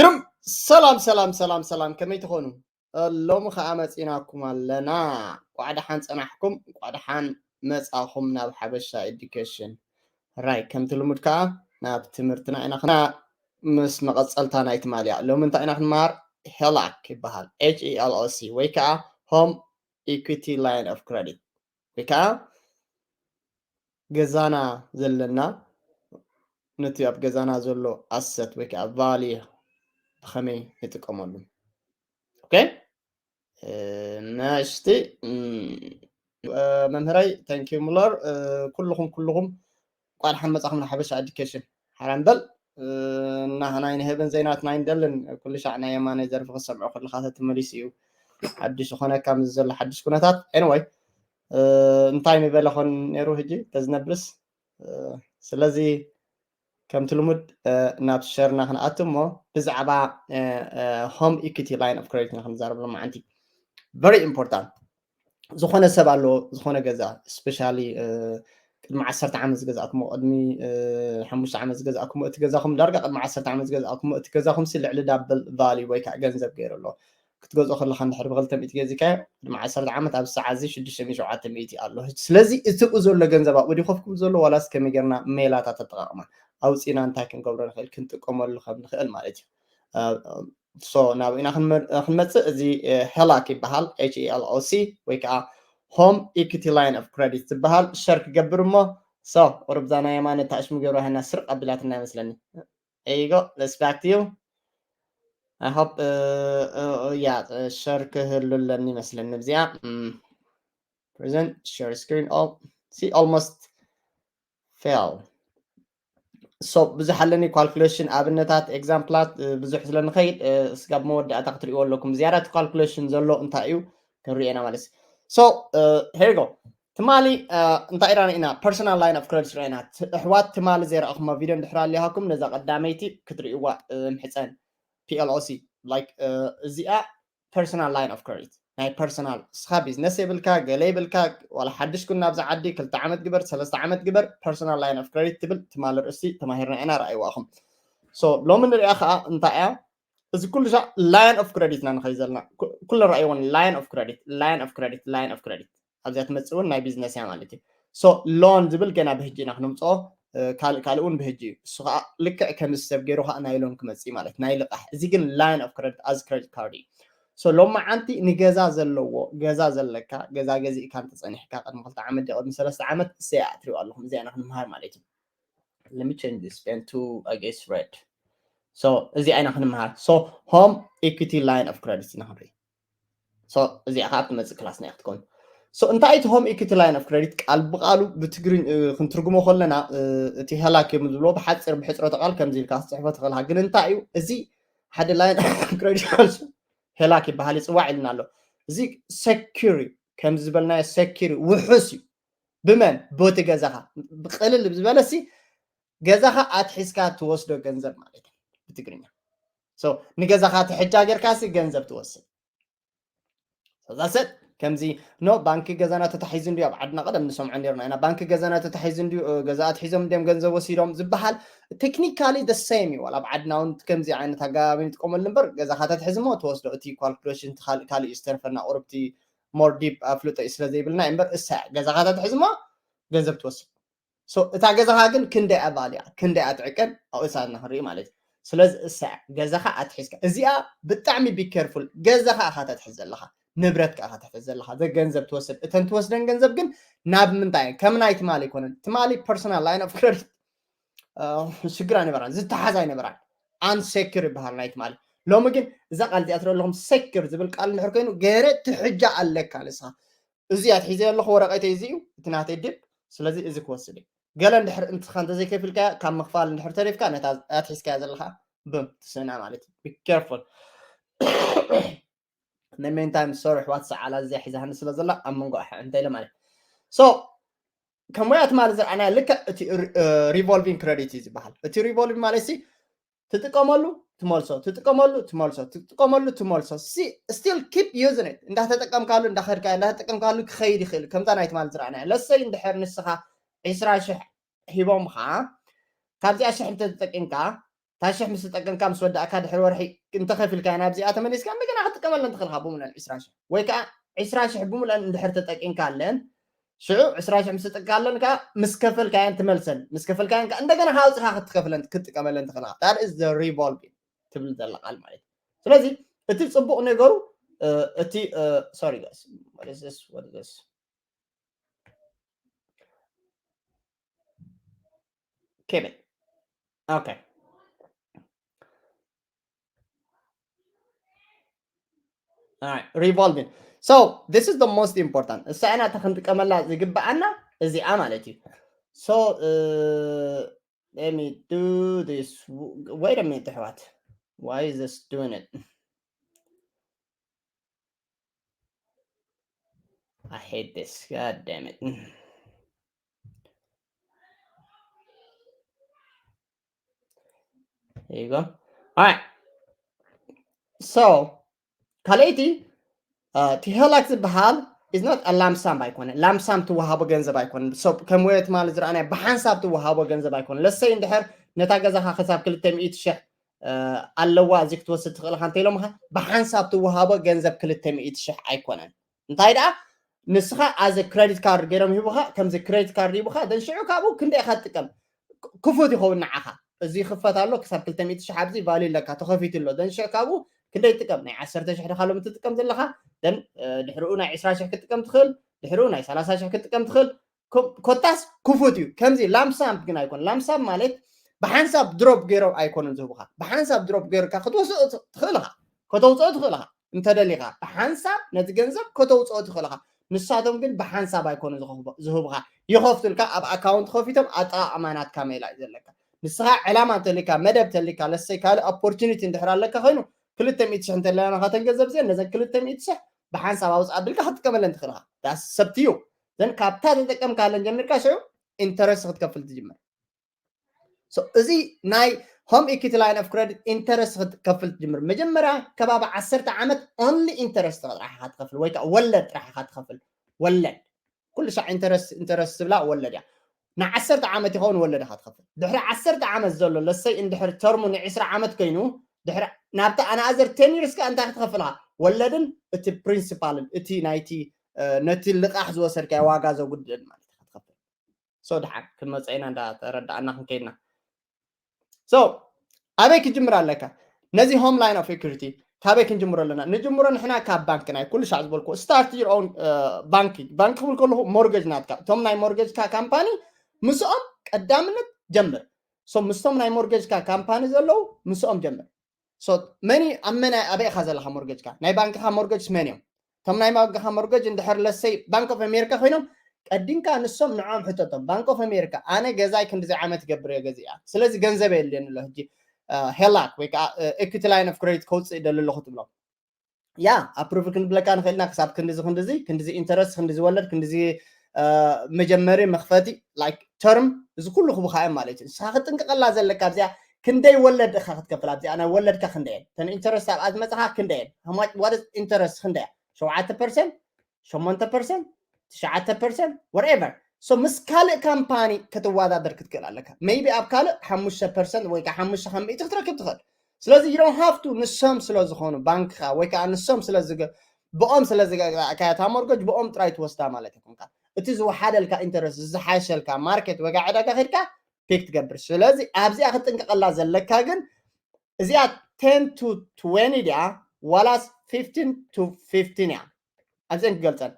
ሰላም ሰላም ሰላም ሰላም፣ ከመይ ትኾኑ? ሎሚ ከዓ መፂናኩም ኣለና። እንኳዕ ደሓን ፀናሕኩም፣ እንኳዕ ደሓን መፃኹም ናብ ሓበሻ ኤዱኬሽን። ራይ፣ ከምቲ ልሙድ ከዓ ናብ ትምህርትና ኢና ክና ምስ መቐፀልታ ናይ ትማሊ እያ። ሎሚ እንታይ ኢና ክንመሃር? ሄላክ ይበሃል፣ ኤች ኢ ኤል ኦ ሲ፣ ወይ ከዓ ሆም ኢኩቲ ላይን ኦፍ ክረዲት፣ ወይ ከዓ ገዛና ዘለና፣ ነቲ ኣብ ገዛና ዘሎ ኣሰት ወይ ከዓ ቫልዩ ብኸመይ ንጥቀመሉ። ኦኬ፣ መሽቲ መምህረይ፣ ታንኪዩ ሙለር። ኩልኹም ኩልኹም እንኳዕ ደሓን መፃኹም ንሓበሻ ኤዱኬሽን። ሓራም በል። እና ናይ ንህብን ዘይናትና ኣይንደልን። ኩሉ ሻዕ ናይ የማናይ ዘርፊ ክሰምዖ ከለካ ተመሊሱ እዩ ሓድሽ ዝኾነካ፣ ምስ ዘሎ ሓድሽ ኩነታት። ኤኒወይ፣ እንታይ ምበለ ኾን ነይሩ ሕጂ ተዝነብርስ? ስለዚ ከምቲ ልሙድ ናብ ሸርና ክንኣቱ እሞ፣ ብዛዕባ ሆም ኢኩቲ ላይን ኦፍ ክሬዲት ኢና ክንዛረብ ሎማዓንቲ። ቨሪ ኢምፖርታንት። ዝኾነ ሰብ ኣለዎ፣ ዝኾነ ገዛ፣ ስፔሻሊ ቅድሚ ዓሰርተ ዓመት ዝገዛእኩሞ፣ ቅድሚ ሓሙሽተ ዓመት ዝገዛእኩሞ፣ እቲ ገዛኹም ዳርጋ ቅድሚ ዓሰርተ ዓመት ዝገዛእኩሞ፣ እቲ ገዛኹም ሲ ልዕሊ ዳብል ቫልዩ ወይ ከዓ ገንዘብ ገይሩ ኣሎ። ክትገዝኦ ከለካ እንድሕር ብክልተ ሚእቲ ገዚእካዮ፣ ቅድሚ ዓሰርተ ዓመት ኣብ ሰዓት እዚ ሽዱሽተ ሚእቲ ሸውዓተ ሚእቲ ኣሎ። ስለዚ እቲ ብኡ ዘሎ ገንዘብ ኣብኡ ድዩ ከፍኩም ዘሎ፣ ዋላስ ከመይ ጌርና ሜላታት ኣጠቃቕማ ኣውፂና እንታይ ክንገብሮ ንኽእል፣ ክንጥቀመሉ ከም ንኽእል ማለት እዩ። ሶ ናብ ኢና ክንመፅእ፣ እዚ ሄላክ ይበሃል፣ ኤች ኢ ኤል ኦ ሲ፣ ወይ ከዓ ሆም ኢኩቲ ላይን ኦፍ ክሬዲት ዝበሃል ሸር ክገብር እሞ። ሶ ቁሩብ እዛ ናይ የማነ ታሽሙ ገብረ ሃና ስርቅ ኣቢላትና ይመስለኒ። There you go. Let's back to you. I hope, uh, uh, yeah, ሸር ክህሉ ኣለኒ ይመስለኒ እዚኣ። Present share screen. Oh, see, almost fail. So ብዙሕ ኣለኒ ካልኩሌሽን፣ ኣብነታት፣ ኤግዛምፕላት ብዙሕ ስለ ንኸይድ፣ እስካብ መወዳእታ ክትሪእዎ ኣለኩም። ዝያዳ እቲ ካልኩሌሽን ዘሎ እንታይ እዩ ክንሪኤና ማለት። So here you go. ትማሊ እንታይ ርኢና ኢና? ፐርሰናል ላይን ኦፍ ክሬዲት ርኢና። ኣሕዋት፣ ትማሊ ዘይረኣኹሞ ቪድዮ እንድሕር ኣሊሃኩም፣ ነዛ ቀዳመይቲ ክትርእይዋ ምሕፀን። ፒ ኤል ኦ ሲ፣ ላይክ፣ እዚኣ ፐርሰናል ላይን ኦፍ ክሬዲት ናይ ፐርሰናል፣ እስኻ ቢዝነስ የብልካ፣ ገለ የብልካ፣ ዋላ ሓድሽ ኩን ናብዚ ዓዲ፣ ክልተ ዓመት ግበር፣ ሰለስተ ዓመት ግበር፣ ፐርሰናል ላይን ኦፍ ክሬዲት ትብል ትማሊ ርእሲ ተማሂርና ኢና፣ ረኣይዋ ኢኹም። ሶ ሎሚ ንሪኣ ከዓ እንታይ እያ? እዚ ኩሉ ሻዕ ላይን ኦፍ ክሬዲት ኢና ንኸይድ ዘለና። ኩ-፣ ኩለን ረኣይወን፣ ላይን ኦፍ ክሬዲት፣ ላይን ኦፍ ክሬዲት፣ ላይን ኦፍ ክሬዲት። ኣብዚኣ ትመፅእ እውን ናይ ቢዝነስ እያ ማለት እዩ። ሶ ሎን ዝብል ገና ብህጂ ኢና ክነምፅኦ፣ ካልእ ካልእ እውን ብህጂ እዩ። እሱ ከዓ ልክዕ ከም ሰብ ገይሩ ከዓ ናይ ሎን ክመፅእ ማለት ናይ ልቃሕ። እዚ ግን ላይን ኦፍ ክሬዲት ኣዝ ክሬዲት ካርድ እዩ። ሶ ሎማዓንቲ ንገዛ ዘለዎ፣ ገዛ ዘለካ፣ ገዛ ገዚእካ እንተፀኒሕካ ቅድሚ ክልተ ዓመት ድዩ ቅድሚ ሰለስተ ዓመት፣ እሰያ ትሪኦ ኣለኹም። እዚኣ ኢና ክንምሃር ማለት እዩ። Let me change this pen to, I guess, red. So እዚኣ ኢና ክንምሃር። So ሆም ኢኩቲ ላይን ኦፍ ክሬዲት ኢና ክንርኢ። So እዚኣ ከዓ ኣብ ትመፅእ ክላስና እያ ክትከውን። So እንታይ እቲ ሆም ኢኩቲ ላይን ኦፍ ክሬዲት? ቃል ብቃሉ ብትግርኝ ክንትርጉሞ ከለና፣ እቲ ሄላክ እዮም ዝብሎ፣ ብሓፂር ብሕፅረተ ቃል ከምዚ ኢልካ ክትፅሕፎ ትኽእል ኢኻ። ግን እንታይ እዩ እዚ? ሓደ ላይን ኦፍ ክሬዲት ካልሱ ሄላክ ይበሃል፣ ይፅዋዕ ኢልና ኣሎ። እዚ ሴኪር እዩ፣ ከምዚ ዝበልናዮ ሴኪር እዩ፣ ውሑስ እዩ። ብመን? ቦቲ ገዛኻ። ብቅልል ዝበለ ሲ ገዛኻ ኣትሒዝካ ትወስዶ ገንዘብ ማለት እዩ ብትግርኛ። So ንገዛኻ ትሕጃ ጌርካ ሲ ገንዘብ ትወስድ። ዛሰት ከምዚ ኖ፣ ባንኪ ገዛና ተታሒዙ እንድዩ፣ ኣብ ዓድና ቀደም ንሰምዖ ነርና ኢና፣ ባንኪ ገዛና ተታሒዙ እንድዩ፣ ገዛ ኣትሒዞም እንድዮም ገንዘብ ወሲዶም ዝበሃል። ቴክኒካሊ the same እዩ። ዋላ ኣብ ዓድና እውን ከምዚ ዓይነት ኣገባብ ንጥቀመሉ እምበር፣ ገዛኻ ተትሕዝ እሞ ትወስዶ፣ እቲ ካልኩሌሽን ካልእ እዩ ዝተርፈና። ቁርብቲ ሞር ዲፕ ኣፍልጦ እዩ ስለ ዘይብልና እዩ እምበር፣ እሳ ገዛኻ ተትሕዝ እሞ ገንዘብ ትወስድ። So እታ ገዛኻ ግን ክንደይ ኣባልያ፣ ክንደይ ኣትዕቀን ኣብኡ ሳና ክንርኢ ማለት እዩ። ስለዚ እሳ ገዛኻ ኣትሒዝካ፣ እዚኣ ብጣዕሚ be careful። ገዛኻ ኢኻ ተትሕዝ ዘለኻ፣ ንብረትካ ኢኻ ተትሕዝ ዘለኻ። ዘ ገንዘብ ትወስድ፣ እተን ትወስደን ገንዘብ ግን ናብ ምንታይ እየን? ከም ናይ ትማሊ ኣይኮነን። ትማሊ ፐርሰናል ላይን ኦፍ ክሬዲት ሽግር ኣይነበራን፣ ዝተሓዝ ኣይነበራን። ኣንሴክር ይበሃል ናይ ትማሊ። ሎሚ ግን እዛ ቃል እዚኣ ትርኢ ኣለኹም፣ ሴክር ዝብል ቃል እንድሕር ኮይኑ ገይረ ትሕጃ ኣለካ ንስኻ። እዚ ኣትሒዘ ኣለኹ ወረቐተይ እዚ እዩ፣ እቲ ናተይ ዲፕ። ስለዚ እዚ ክወስድ እዩ። ገለ እንድሕር እንትኻ እንተዘይከፊልካ ካብ ምኽፋል እንድሕር ተሪፍካ ነታ ኣትሒዝካያ ዘለኻ ብም ትስእና ማለት እዩ። Be careful። ናይ ሜን ታይም ሶሪ ኣሕዋት ሰዓላ እዚኣ ሒዛኒ ስለ ዘላ ኣብ መንጎ ኣሕ እንተ ኢለ ማለት። So ከም ወያ ትማሊ ዝረኣናዮ ልክዕ እቲ ሪቮልቪንግ ክሬዲት እዩ ዝበሃል። እቲ ሪቮልቪንግ ማለት ሲ ትጥቀመሉ ትመልሶ፣ ትጥቀመሉ ትመልሶ፣ ትጥቀመሉ ትመልሶ። ሲ still keep using it። እንዳተጠቀምካሉ እንዳኸድካ እንዳተጠቀምካሉ ክኸይድ ይኽእል። ከምዛ ናይ ትማሊ ዝረኣናዮ ለሰይ እንድሕር ንስኻ ዒስራ ሽሕ ሂቦምኻ ካብዚኣ ሽሕ እንተተጠቂምካ ሽሕ ምስ ጠቀምካ ምስ ወዳእካ ድሕሪ ወርሒ እንተኸፊልካ ናብዚኣ ተመሊስካ እንደገና ክትጥቀመለን ትኽእልካ ብሙሉአን ዕስራ ሽሕ ወይ ከዓ ዕስራ ሽሕ ብሙሉአን እንድሕር ተጠቂምካ ኣለን ሽዑ ዕስራ ሽሕ ምስ ጥቃለን ከዓ ምስ ከፈልካየን ትመልሰን ምስ ከፈልካየን ከዓ እንደገና ካውፅካ ክትከፍለን ክትጥቀመለን ትኽእልካ that is the revolving ትብል ዘላ ቃል ማለት እዩ ስለዚ እቲ ፅቡቅ ነገሩ እቲ sorry guys what is this what is this Kevin okay All right, revolving. So this is the most important. እሳና ተክንጥቀመላ ዝግበኣና እዚኣ ማለት እዩ። So uh, let me do this. Wait a minute, what? Why is this doing it? I hate this. God damn it. There you go. All right. So ካልኣይቲ ቲ ሄላክ ዝበሃል is not a lump sum ኣይኮነን። Lump sum ትወሃቦ ገንዘብ ኣይኮነን። So ከም ወየት ማለት ዝረኣናዮ ብሓንሳብ ትወሃቦ ገንዘብ ኣይኮነን። ለሰይ እንድሕር ነታ ገዛኻ ክሳብ ክልተ ሚእቲ ሽሕ ኣለዋ እዚ ክትወስድ ትኽእል ኢኻ እንተኢሎምኻ ብሓንሳብ ትወሃቦ ገንዘብ ክልተ ሚእቲ ሽሕ ኣይኮነን። እንታይ ደኣ ንስኻ as a credit card ገይሮም ሂቡኻ ከምዚ credit card ሂቡኻ then ሽዑ ካብኡ ክንደይ ኢኻ ትጥቀም ክፉት ይኸውን ንዓኻ እዚ ይኽፈት ኣሎ ክሳብ ክልተ ሚእቲ ሽሕ ኣብዚ value ኣለካ ተኸፊቱ ኣሎ then ሽዑ ካብኡ ክንደይ ትጥቀም ናይ ዓሰርተ ሽሕ ድኻ ሎም ትጥቀም ዘለኻ then ድሕሪኡ ናይ ዕስራ ሽሕ ክትጥቀም ትኽእል ድሕሪኡ ናይ ሰላሳ ሽሕ ክትጥቀም ትኽእል ኮታስ ክፉት እዩ ከምዚ lump sum ግን ኣይኮን lump sum ማለት ብሓንሳብ drop ገይሮም ኣይኮኑን ዝህቡኻ ብሓንሳብ drop ገይርካ ክትወስኦ ትኽእል ኢኻ ከተውፅኦ ትኽእል ኢኻ እንተደሊኻ ብሓንሳብ ነቲ ገንዘብ ከተውፅኦ ትኽእል ኢኻ ንሳቶም ግን ብሓንሳብ ኣይኮኑ ዝህቡኻ ይኸፍቱልካ ኣብ ኣካውንት ከፊቶም ኣጠቓቕማ ናትካ ሜላ እዩ ዘለካ ንስኻ ዕላማ እንተሊካ መደብ ተሊካ ለሰይ ካልእ opportunity እንድሕር ኣለካ ኮይኑ ክልተ ሚእቲ ሽሕ እንተለና ናኻተን ገንዘብ እዚአን ነዘን ክልተ ሚእቲ ሽሕ ብሓንሳብ ኣውፅእ ኣቢልካ ክትጥቀመለን ትኽእል ኢኻ that's up to you then ካብታ ተጠቀምካለን ጀሚርካ ሽዑ interest ክትከፍል ትጅምር እዚ ናይ home equity line of credit interest ክትከፍል ትጅምር መጀመርያ ከባቢ ዓሰርተ ዓመት only interest ጥራሕ ኢኻ ትኸፍል ወይ ከዓ ወለድ ጥራሕ ኢኻ ትኸፍል ወለድ ኩሉ ሻዕ interest interest ዝብላ ወለድ እያ ንዓሰርተ ዓመት ይኸውን ወለድ ኢኻ ትኸፍል ድሕሪ ዓሰርተ ዓመት ዘሎ ለሰይ እንድሕር term ኡ ንዕስራ ዓመት ኮይኑ ድሕሪ ናብቲ ኣናኣዘር ten years ከዓ እንታይ ክትኸፍል ኢኻ ወለድን እቲ principal ን እቲ ናይቲ ነቲ ልቓሕ ዝወሰድካዮ ዋጋ ዘጉድል ማለት ኢኻ ትኸፍል so ድሓን ክንመፀ ኢና እንዳተረዳእና ክንከይድና so ኣበይ ክጅምር ኣለካ ነዚ home line of equity ካበይ ክንጅምሮ ኣለና ንጅምሮ ንሕና ካብ ባንክ ናይ ኩሉ ሻዕ ዝበልኩ start your own bank bank ክብል ከለኹ mortgage ናትካ እቶም ናይ mortgage ካ company ምስኦም ቀዳምነት ጀምር so ምስቶም ናይ mortgage ካ company ዘለዉ ምስኦም ጀምር so መን ኣብ መን ኣበይ ኢኻ ዘለኻ mortgage ካ ናይ ባንክኻ mortgage መን እዮም እቶም ናይ ባንክኻ mortgage እንድሕር ለሰይ bank of America ኮይኖም ቀዲምካ ንሶም ንዖም ሕተቶም bank of America ኣነ ገዛይ ክንድዚ ዓመት ይገብር እየ ገዚኣ ስለዚ ገንዘብ የድልየኒ ኣሎ ሕጂ ሄላክ ወይ ከዓ equity line of credit ከውፅእ ይደሊ ኣለኹ ትብሎም ያ approve ክንብለካ ንኽእልና ክሳብ ክንድዚ ክንድዚ ክንድዚ interest ክንድዚ ወለድ ክንድዚ መጀመሪ መኽፈቲ like term እዚ ኩሉ ክቡካ እዮም ማለት እዩ ንስኻ ክጥንቀቀላ ዘለካ ኣብዚኣ ክንደይ ወለድ ኢኻ ክትከፍል ኣብዚኣ ናይ ወለድካ ክንደየን ተን interest ኣብኣ ዝመፅኻ ክንደየን how much what is interest ክንደያ ሸውዓተ percent ሸሞንተ percent ትሽዓተ percent whatever so ምስ ካልእ company ክትወዳደር ክትክእል ኣለካ maybe ኣብ ካልእ ሓሙሽተ percent ወይ ከዓ ሓሙሽተ ካብ ሚእቲ ክትረክብ ትኽእል ስለዚ you don't have to ንሶም ስለ ዝኾኑ ባንክኻ ወይ ከዓ ንሶም ስለ ብኦም ስለ ዝገዛእካያ እታ mortgage ብኦም ጥራይ ትወስዳ ማለት ኣይኮንካ እቲ ዝወሓደልካ interest ዝሓሸልካ market ወይ ከዓ ዕዳጋ ከድካ pick ትገብር ስለዚ ኣብዚኣ ክትጥንቀቀላ ዘለካ ግን እዚኣ ten to twenty ድያ ዋላስ fifteen to fifteen እያ ኣብዚአን ክገልፀን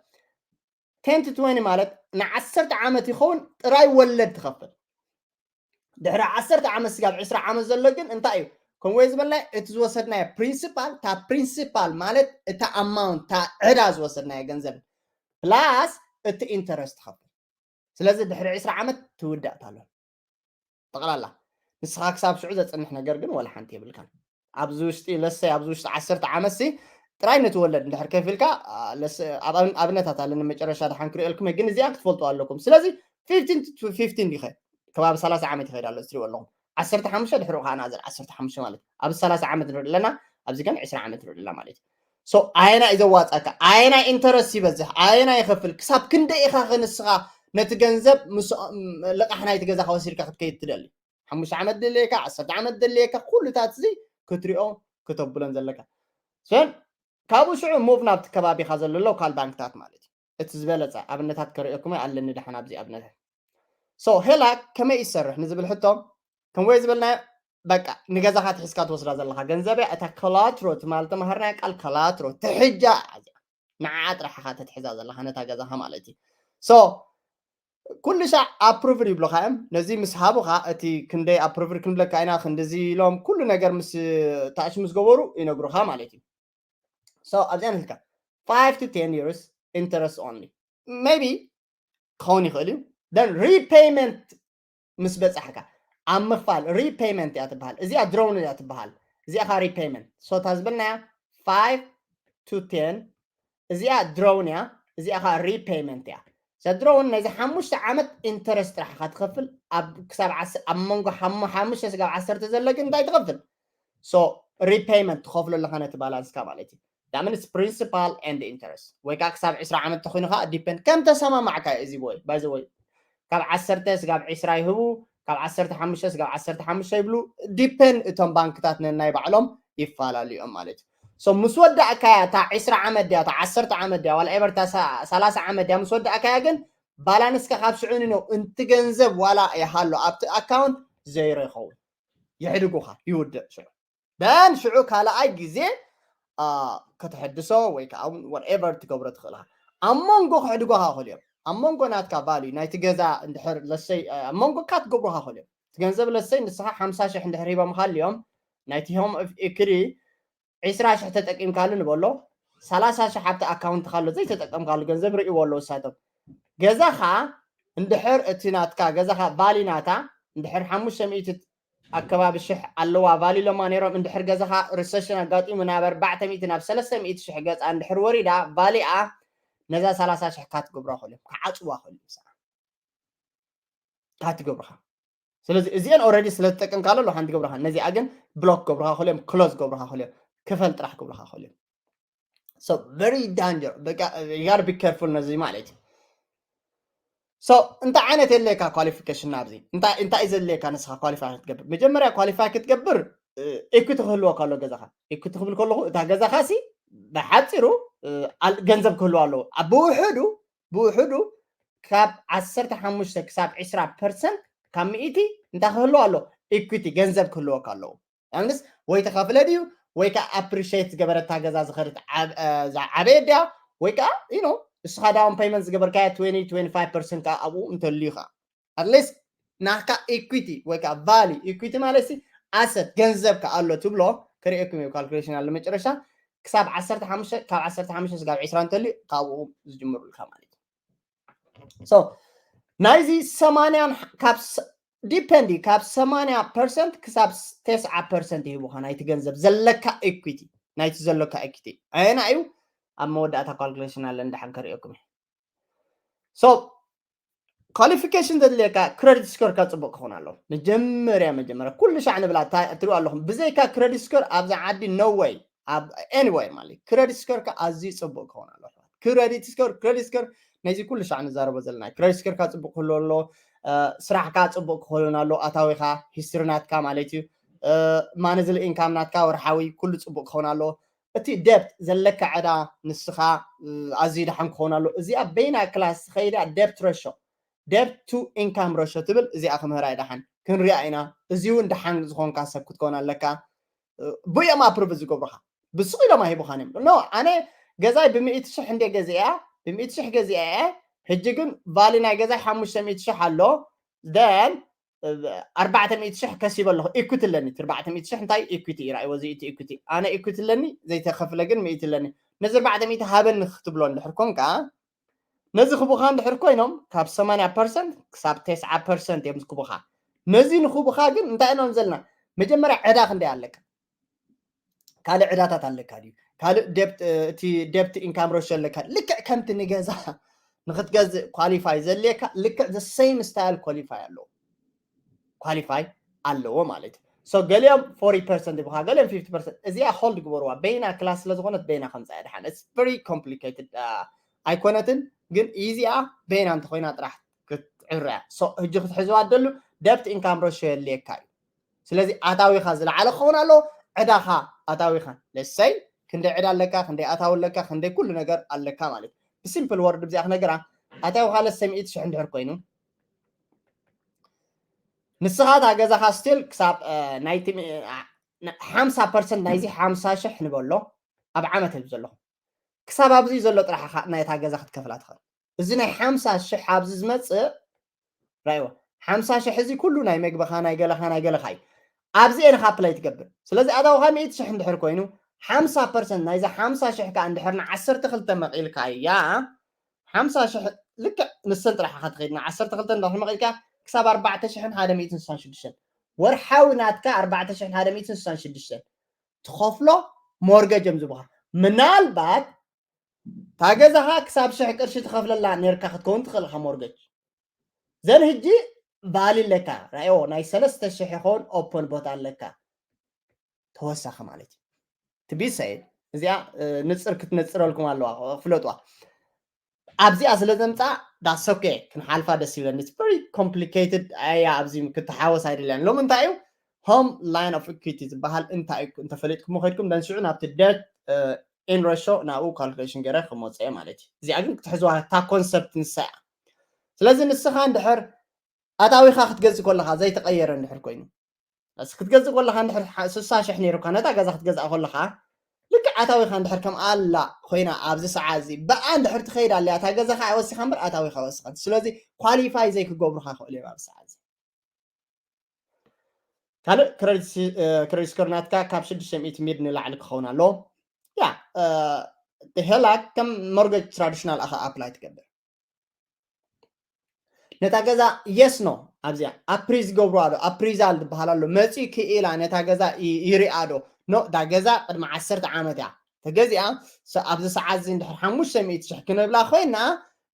ten to twenty ማለት ንዓሰርተ ዓመት ይኸውን ጥራይ ወለድ ትኸፍል ድሕሪ ዓሰርተ ዓመት ስጋብ ዕስራ ዓመት ዘሎ ግን እንታይ እዩ ከምኡ ዝበልና እቲ ዝወሰድናዮ principal እታ principal ማለት እታ amount እታ ዕዳ ዝወሰድናዮ ገንዘብ plus እቲ interest ትኸፍል ስለዚ ድሕሪ ዕስራ ዓመት ትውዳእ ታሎ ጠቕላላ ንስኻ ክሳብ ሽዑ ዘፅንሕ ነገር ግን ወላ ሓንቲ የብልካን ኣብዚ ውሽጢ ለሰይ ኣብዚ ውሽጢ ዓሰርተ ዓመት ሲ ጥራይ ነቲ ወለድ እንድሕር ከፊልካ ኣብነታት ኣለኒ መጨረሻ ድሓን ክርእየልኩም ግን እዚኣ ክትፈልጡ ኣለኩም ስለዚ fifteen ዲኸ ከባቢ ሰላሳ ዓመት ይኸይድ ኣሎ እትሪኦ ኣለኹም ዓሰርተ ሓሙሽተ ድሕሪኡ ከዓ ናዘር ዓሰርተ ሓሙሽተ ማለት ኣብ ሰላሳ ዓመት ንርኢ ኣለና ኣብዚ ግን ዕስራ ዓመት ንርኢ ኣለና ማለት እዩ so ኣየና እዩ ዘዋፃካ ኣየና interest ይበዝሕ ኣየና ይኸፍል ክሳብ ክንደይ ኢኻ ክንስኻ ነቲ ገንዘብ ምስ ልቃሕ ናይቲ ገዛኻ ወሲድካ ክትከይድ ትደሊ ሓሙሽተ ዓመት ድልየካ፣ ዓሰርተ ዓመት ድልየካ፣ ኩሉታት እዚ ክትሪኦ ክተብሎን ዘለካ። So ካብኡ ሽዑ move ናብቲ ከባቢኻ ዘሎ local ባንክታት ማለት እዩ። እቲ ዝበለፀ ኣብነታት ከርእየኩም ኣለኒ ደሓን ኣብዚ ኣብነታት። So ሄላ ከመይ ይሰርሕ ንዝብል ሕቶ፣ ከምወይ ዝበልና በቃ ንገዛኻ ትሒዝካ ትወስዳ ዘለኻ ገንዘብ እያ። እታ collateral ትማል ተማሃርናያ ቃል collateral ትሕጃ እያ። ንዓ ጥራሕ ኢኻ ተትሕዛ ዘለኻ ነታ ገዛኻ ማለት እዩ። So ኩሉ ሻዕ approved ይብሉኻ እዮም። ነዚ ምስ ሃቡኻ እቲ ክንደይ approved ክንብለካ ኢና ክንድዚ ኢሎም ኩሉ ነገር ምስ ታሽ ምስ ገበሩ ይነግሩኻ ማለት እዩ። So ኣብዚኣ ንልካ five to ten years interest only maybe ክኸውን ይኽእል እዩ። Then repayment ምስ በጻሕካ ኣብ ምኽፋል repayment እያ ትበሃል። እዚኣ drawn እያ ትበሃል። እዚኣ ኻ repayment so እታ ዝበልናያ five to ten እዚኣ drawn እያ። እዚኣ ኻ repayment እያ። እዛ drawn ነዚ ሓሙሽተ ዓመት interest ጥራሕ ኢኻ ትኸፍል። ኣብ ክሳብ ዓስ- ኣብ መንጎ ሓሙ- ሓሙሽተ ስጋብ ዓሰርተ ዘሎ ግን እንታይ ትኸፍል? So repayment ትኸፍሎ ኣለኻ ነቲ ባላንስካ ማለት እዩ። That means principal and interest ወይ ከዓ ክሳብ ዕስራ ዓመት ተኾይኑ ከዓ depend ከም ተሰማማዕካ እዩ እዚ ቦይ by the way ካብ ዓሰርተ ስጋብ ዕስራ ይህቡ ካብ ዓሰርተ ሓሙሽተ ስጋብ ዓሰርተ ሓሙሽተ ይብሉ። Depend እቶም ባንክታት ነናይ ባዕሎም ይፈላለዩ እዮም ማለት እዩ። So ምስ ወዳእካያ እታ ዕስራ ዓመት ድያ እታ ዓሰርተ ዓመት ድያ ዋላ ኤቨር እታ ሳ- ሰላሳ ዓመት ድያ ምስ ወዳእካያ ግን ባላንስካ ካብ ሽዑ ንነው እንቲ ገንዘብ ዋላ ይሃሎ ኣብቲ ኣካውንት ዘይሮ ይኸውን። የሕድጉኻ ይውድእ ሽዑ ደን ሽዑ ካልኣይ ግዜ ከተሐድሶ ወይ ከዓ whatever ትገብሮ ትኽእል ኢኻ። ኣብ መንጎ ክሕድጎኻ ይኽእሉ እዮም። ኣብ መንጎ ናትካ value ናይቲ ገዛ እንድሕር ለሰይ ኣብ መንጎካ ትገብሩኻ ይኽእሉ እዮም። እቲ ገንዘብ ለሰይ ንስኻ ሓምሳ ሽሕ እንድሕር ሂቦምኻ ኣልዮም ናይቲ home equity ዕስራ ሽሕ ተጠቂምካሉ ንበሎ ሰላሳ ሽሕ ኣብቲ ኣካውንትካ ኣሎ ዘይተጠቀምካሉ ገንዘብ ርእይዎ ኣለዉ እሳቶም። ገዛኻ እንድሕር እቲ ናትካ ገዛኻ value ናታ እንድሕር ሓሙሽተ ሚእቲ ኣከባቢ ሽሕ ኣለዋ value ኢሎማ ነይሮም። እንድሕር ገዛኻ recession ኣጋጢሙ ናብ ኣርባዕተ ሚእቲ ናብ ሰለስተ ሚእቲ ሽሕ ገፃ እንድሕር ወሪዳ value ኣ ነዛ ሰላሳ ሽሕ ካትገብራ ይኽእሉ እዮም ክዓፅዋ ይኽእሉ እዮም ሰዓ ካትገብርኻ። ስለዚ እዚአን already ስለ ዝጠቀምካሉ ኣሎ ሓንቲ ገብርኻ ነዚኣ ግን block ገብርኻ ይኽእሉ እዮም close ገብርኻ ይኽእሉ እዮም ክፈል ጥራሕ ክብልኻ ይኽእሉ እዮም። So very danger በቃ you gotta be careful ነዚ ማለት እዩ። So እንታይ ዓይነት የድልየካ qualification ናብዚ እንታይ እንታይ እዩ ዘድልየካ ንስኻ qualify ክትገብር? መጀመርያ qualify ክትገብር equity ክህልወካ ኣሎ ገዛኻ። Equity ክብል ከለኹ እታ ገዛኻ ሲ ብሓፂሩ ገንዘብ ክህልዋ ኣለዎ። ኣብ ብውሕዱ ብውሕዱ ካብ ዓሰርተ ሓሙሽተ ክሳብ ዕስራ percent ካብ ሚእቲ እንታይ ክህልዎ ኣሎ? Equity ገንዘብ ክህልወካ ኣለዎ። ያንስ ወይ ተኸፍለ ድዩ ወይ ከዓ appreciate ዝገበረታ ገዛ ዝኸደት ዝዓበየ ድያ ወይ ከዓ you know እስኻ down payment ዝገበርካያ twenty twenty five percent ከዓ ኣብኡ እንተልዩ ከዓ at least ናካ equity ወይ ከዓ value equity ማለት ሲ asset ገንዘብካ ኣሎ ትብሎ ክርእየኩም እዩ calculation ኣሎ መጨረሻ ክሳብ ዓሰርተ ሓሙሽተ ካብ ዓሰርተ ሓሙሽተ ስጋብ ዕስራ እንተልዩ ካብኡ ዝጅምሩልካ ማለት እዩ። So ናይዚ ሰማንያ ካብ depend ካብ ሰማንያ percent ክሳብ ተስዓ percent ይህቡኻ ናይቲ ገንዘብ ዘለካ equity ናይቲ ዘለካ equity ኣየና እዩ ኣብ መወዳእታ calculation ኣለ እንዳሓን ከርእየኩም እዩ። So qualification ዘድልየካ credit score ካ ፅቡቅ ክኸውን ኣለዎ። መጀመርያ መጀመርያ ኩሉ ሻዕ ንብላ እታ- እትሪኡ ኣለኹም ብዘይካ credit score ኣብዛ ዓዲ no way ኣብ anywhere ማለት እዩ። Credit score ካ ኣዝዩ ፅቡቅ ክኸውን ኣለዎ። Credit score credit score ነዚ ኩሉ ሻዕ ንዛረቦ ዘለና credit score ካ ፅቡቅ ክህልዎ ኣለዎ። ስራሕካ ፅቡቅ ክኸውን ኣለዎ። ኣታዊኻ history ናትካ ማለት እዩ። Monthly income ናትካ ወርሓዊ ኩሉ ፅቡቅ ክኸውን ኣለዎ። እቲ debt ዘለካ ዕዳ ንስኻ ኣዝዩ ደሓን ክኸውን ኣሎ። እዚኣ በይና class ትኸይዳ debt ratio debt to income ratio ትብል እዚኣ ክምህራ እየ ደሓን ክንሪኣ ኢና። እዚ እውን ደሓን ዝኾንካ ሰብ ክትከውን ኣለካ። ብእኦም approve ዝገብሩኻ ብስቕ ኢሎም ኣይሂቡኻን እዮም። No ኣነ ገዛይ ብምእቲ ሽሕ እንደ ገዚአ ብምእቲ ሽሕ ገዚአ እየ ሕጂ ግን value ናይ ገዛይ ሓሙሽተ ሚእቲ ሽሕ ኣሎ then ኣርባዕተ ሚእቲ ሽሕ ከሲበ ኣለኹ equity ኣለኒ። ኣርባዕተ ሚእቲ ሽሕ እንታይ equity እዩ ራእይዎ እዚ እቲ equity ኣነ equity ኣለኒ ዘይተኸፍለ ግን ሚእቲ ኣለኒ። ነዚ ኣርባዕተ ሚእቲ ሃበኒ ክትብሎ እንድሕር ኮንካ ነዚ ክቡኻ እንድሕር ኮይኖም ካብ ሰማንያ percent ክሳብ ተስዓ percent እዮም ዝክቡኻ። ነዚ ንክቡኻ ግን እንታይ ኢሎም ዘለና መጀመርያ ዕዳ ክንደይ ኣለካ ካልእ ዕዳታት ኣለካ ድዩ ካልእ debt እቲ debt income ratio ኣለካ ልክዕ ከምቲ ንገዛ ንክትገዝእ qualify ዘድልየካ ልክዕ the same style qualify ኣለዎ qualify ኣለዎ ማለት እዩ። So ገሊኦም forty percent ይብኻ ገሊኦም fifty percent እዚኣ hold ግበርዋ በይና class ስለ ዝኾነት በይና ከምፃ እያ ደሓን it's very complicated ኣይኮነትን ግን easy እያ በይና እንተኮይና ጥራሕ ክትዕብራ እያ። So ሕጂ ክትሕዝዋ ደሉ debt income ratio የድልየካ እዩ። ስለዚ ኣታዊኻ ዝለዓለ ክኸውን ኣለዎ። ዕዳኻ ኣታዊኻ ለሰይ ክንደይ ዕዳ ኣለካ፣ ክንደይ ኣታዊ ኣለካ፣ ክንደይ ኩሉ ነገር ኣለካ ማለት እዩ። ብሲምፕል ወርድ ብዚኣ ክነገራ ኣታዊኻ ለሰይ ሚእቲ ሽሕ እንድሕር ኮይኑ ንስኻ እታ ገዛኻ ስቲል ክሳብ ናይቲ ሓምሳ ፐርሰንት ናይዚ ሓምሳ ሽሕ ንበሎ ኣብ ዓመት ህብ ዘለኹ ክሳብ ኣብዚ ዘሎ ጥራሕ ናይታ ገዛ ክትከፍላ ትኽእል። እዚ ናይ ሓምሳ ሽሕ ኣብዚ ዝመፅእ ራይዎ ሓምሳ ሽሕ እዚ ኩሉ ናይ መግብኻ ናይ ገለኻ ናይ ገለኻ እዩ። ኣብዚ እየ ንካ ኣፕላይ ትገብር። ስለዚ ኣታውኻ ሚእቲ ሽሕ እንድሕር ኮይኑ ሓምሳ ፐርሰንት ናይዚ ሓምሳ ሽሕ ከዓ እንድሕር ንዓሰርተ ክልተ መቒልካ እያ ሓምሳ ሽሕ ልክዕ ንሰን ጥራሕ ኢኻ ትኸይድ ንዓሰርተ ክልተ እንድሕር መቒልካ ክሳብ ኣርባዕተ ሽሕን ሓደ ሚእትን ስሳን ሽዱሽተን ወርሓዊ ናትካ ኣርባዕተ ሽሕን ሓደ ሚእትን ስሳን ሽዱሽተን ትኸፍሎ ሞርገጅ እዮም ዝብኻ። ምናልባት እታ ገዛኻ ክሳብ ሽሕ ቅርሺ ትኸፍለላ ነርካ ክትከውን ትኽእል ኢኻ ሞርገጅ። ዘን ህጂ ቫሊ ኣለካ ራዮ ናይ ሰለስተ ሽሕ ይኸውን ኦፖን ቦታ ኣለካ ተወሳኺ ማለት እዩ። ትቢሰ እዚኣ ንፅር ክትነፅረልኩም ኣለዋ ፍለጥዋ። ኣብዚኣ ስለ ዘምፃ ዳሶኬ ክንሓልፋ ደስ ይብለኒ። It's very complicated እያ ኣብዚ ክትሓወስ ኣይደልያን። ሎም እንታይ እዩ ሆም ላይን ኦፍ ኢኩዊቲ ዝበሃል እንታይ እዩ እንተፈሊጥኩም ከድኩም ደንስዑ ናብቲ ደት ኢን ረሾ ናብኡ ካልኩሌሽን ገይረ ክመፅኦ ማለት እዩ። እዚኣ ግን ክትሕዝዋ እታ ኮንሰፕት ንሳ እያ። ስለዚ ንስኻ እንድሕር ኣታዊኻ ክትገዝእ ከለኻ ዘይተቐየረ እንድሕር ኮይኑ ክትገዝእ ከለኻ እንድሕር ስሳ ሽሕ ነይሩካ ነታ ገዛ ክትገዝኣ ከለኻ ልክዕ ኣታዊኻ እንድሕር ከም ኣላ ኮይና ኣብዚ ሰዓት እዚ ብኣ እንድሕር ትኸይድ ኣለያ እታ ገዛኻ ኣይወሲኻ እምበር ኣታዊኻ ወሲኻ ስለዚ ኳሊፋይ ዘይክገብሩኻ ክእሉ እዮም ኣብዚ ሰዓት እዚ ካልእ ክሬዲት ስኮር ናትካ ካብ ሽዱሽተ ሚእቲ ሚድ ንላዕሊ ክኸውን ኣለዎ ያ ሄላ ከም ሞርገጅ ትራዲሽናል ኣኻ ኣፕላይ ትገብር ነታ ገዛ የስ ኖ ኣብዚኣ ኣፕሪዝ ገብሩ ኣዶ ኣፕሪዛል ዝበሃል ኣሎ መፂኡ ክኢላ ነታ ገዛ ይሪኣ ዶ ኖ ዳ ገዛ ቅድሚ ዓሰርተ ዓመት እያ ተገዚኣ ኣብዚ ሰዓት እዚ እንድሕር ሓሙሽተ ሚእቲ ሽሕ ክንብላ ኮይና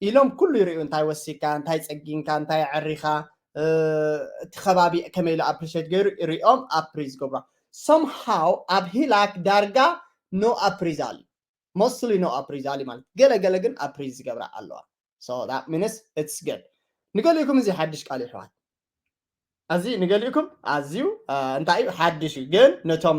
ኢሎም ኩሉ ይሪኡ እንታይ ወሲካ እንታይ ፀጊንካ እንታይ ዕሪኻ እቲ ከባቢ ከመይ ኢሉ ኣፕሪሼት ገይሩ ይሪኦም ኣፕሪዝ ገብራ somehow ኣብ ሂላክ ዳርጋ no appraisal እዩ mostly no appraisal እዩ ማለት ገለ ገለ ግን ኣፕሪዝ ዝገብራ ኣለዋ so that means it's good ንገሊኡኩም እዚ ሓድሽ ቃል ይሕዋት ኣዚ ንገሊኡኩም ኣዝዩ እንታይ እዩ ሓድሽ እዩ ግን ነቶም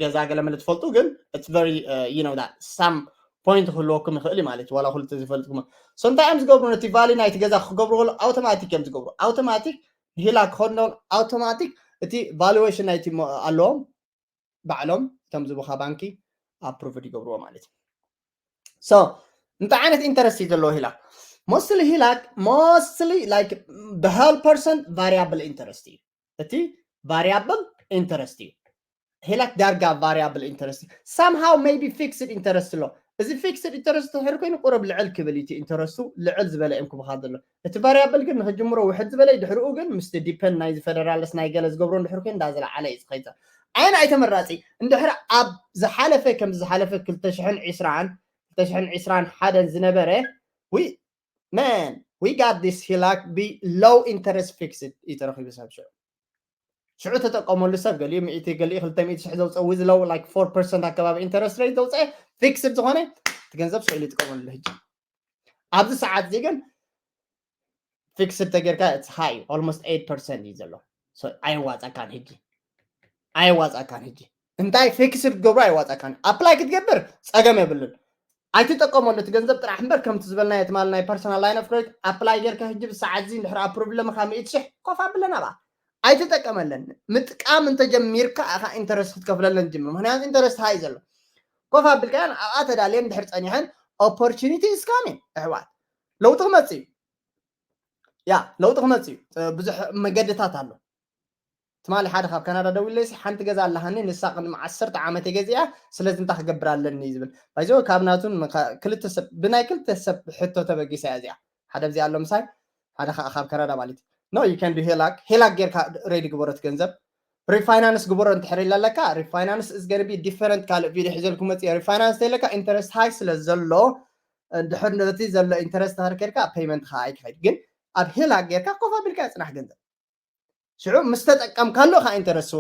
ገዛ ገለ መለ ትፈልጡ ግን it's very you know that some point ክህልወኩም ይኽእል እዩ ማለት ዋላ ኩሉ ተዝፈልጥኩም so እንታይ እዮም ዝገብሩ ነቲ ቫሊ ናይቲ ገዛ ክገብሩ ከሎ ኣውቶማቲክ እዮም ዝገብሩ ኣውቶማቲክ ሂላ ክኾን ኣለዎም ኣውቶማቲክ እቲ ቫሉዌሽን ናይቲ ኣለዎም ባዕሎም እቶም ዝቡኻ ባንኪ ኣፕሩቭድ ይገብርዎ ማለት እዩ so እንታይ ዓይነት ኢንተረስት እዩ ዘለዎ ሂላክ mostly ሂላክ mostly like ብሃል ፐርሰንት ቫሪያብል ኢንተረስት እዩ እቲ ቫሪያብል ኢንተረስት እዩ ሄላክ ዳርጋ ቫሪያብል ኢንተረስት somehow maybe fixed interest ኣሎ እዚ fixed interest ድሕር ኮይኑ ቁሩብ ልዕል ክብል እቲ ኢንተረስቱ ልዕል ዝበለ እዮም ክብኻ ዘሎ እቲ ቫሪያብል ግን ንክጅምሮ ውሕድ ዝበለ ድሕርኡ ግን ምስቲ ዲፐንድ ናይዚ ፈደራልስ ናይ ገለ ዝገብሮ እንድሕር ኮይኑ እንዳዝለዓለ እዩ ዝኸይድ ኣየናይ ተመራፂ እንድሕር ኣብ ዝሓለፈ ከም ዝሓለፈ ክልተ ሽሕን ዕስራን ክልተ ሽሕን ዕስራን ሓደን ዝነበረ we man we got this ሂላክ ብ low interest fixed እዩ ተረኺቡ ሰብ ሽዑ ሽዑ ተጠቀመሉ ሰብ ገሊኡ ሚእቲ ገሊኡ ክልተ ሚእቲ ሽሕ ዘውፅአ with low like four percent ኣከባቢ interest rate ዘውፅአ fixed ዝኾነ እቲ ገንዘብ ስኢሉ ይጥቀመሉ ሕጂ ኣብዚ ሰዓት እዚ ግን fixed ተጌርካ it's high almost eight percent እዩ ዘሎ ኣይዋፃካን ሕጂ ኣይዋፃካን ሕጂ እንታይ fixed ክትገብሮ ኣይዋፃካን apply ክትገብር ፀገም የብሉን ኣይትጠቀመሉ እቲ ገንዘብ ጥራሕ እምበር ከምቲ ዝበልናዮ ትማል ናይ personal line of credit apply ጌርካ ሕጂ ብሰዓት እዚ እንድሕር ኣፕሩቭ ለመኻ ሚእቲ ሽሕ ኮፍ ኣብለና ብኣ ኣይትጠቀመለን ምጥቃም እንተጀሚርካ ኢኻ interest ክትከፍለለን ጅምር ምክንያቱ interest high ዘሎ ኮፍ ኣቢልካያን ኣብኣ ተዳልየን እንድሕር ፀኒሐን opportunity is coming ኣሕዋት ለውጢ ክመፅእ እዩ ያ ለውጢ ክመፅእ እዩ ብዙሕ መገድታት ኣሎ ትማሊ ሓደ ካብ ካናዳ ደዊለይሲ ሓንቲ ገዛ ኣለሃኒ ንሳ ቅድሚ ዓሰርተ ዓመት ገዚኣ ስለዚ እንታይ ክገብር ኣለኒ ዝብል ባይዘ ካብ ናቱን ክልተ ሰብ ብናይ ክልተ ሰብ ሕቶ ተበጊሳ እያ እዚኣ ሓደ ብዚኣ ኣሎ ምሳይ ሓደ ከዓ ካብ ካናዳ ማለት no you can do ሄላክ ሄላክ ጌርካ ሬዲ ግበሮት ገንዘብ refinance ግበሮ እንድሕር ኢለ ኣለካ refinance is gonna be different ካልእ ቪድዮ ሒዘልኩ መፅእ refinance ተይለካ interest high ስለ ዘሎ እንድሕር ነቲ ዘሎ interest ተኸርከርካ payment ኻ ኣይክኸይድ ግን ኣብ ሄላክ ጌርካ ኮፍ ኣቢልካ ፅናሕ ገንዘብ ሽዑ ምስ ተጠቀምካሉ ካ interest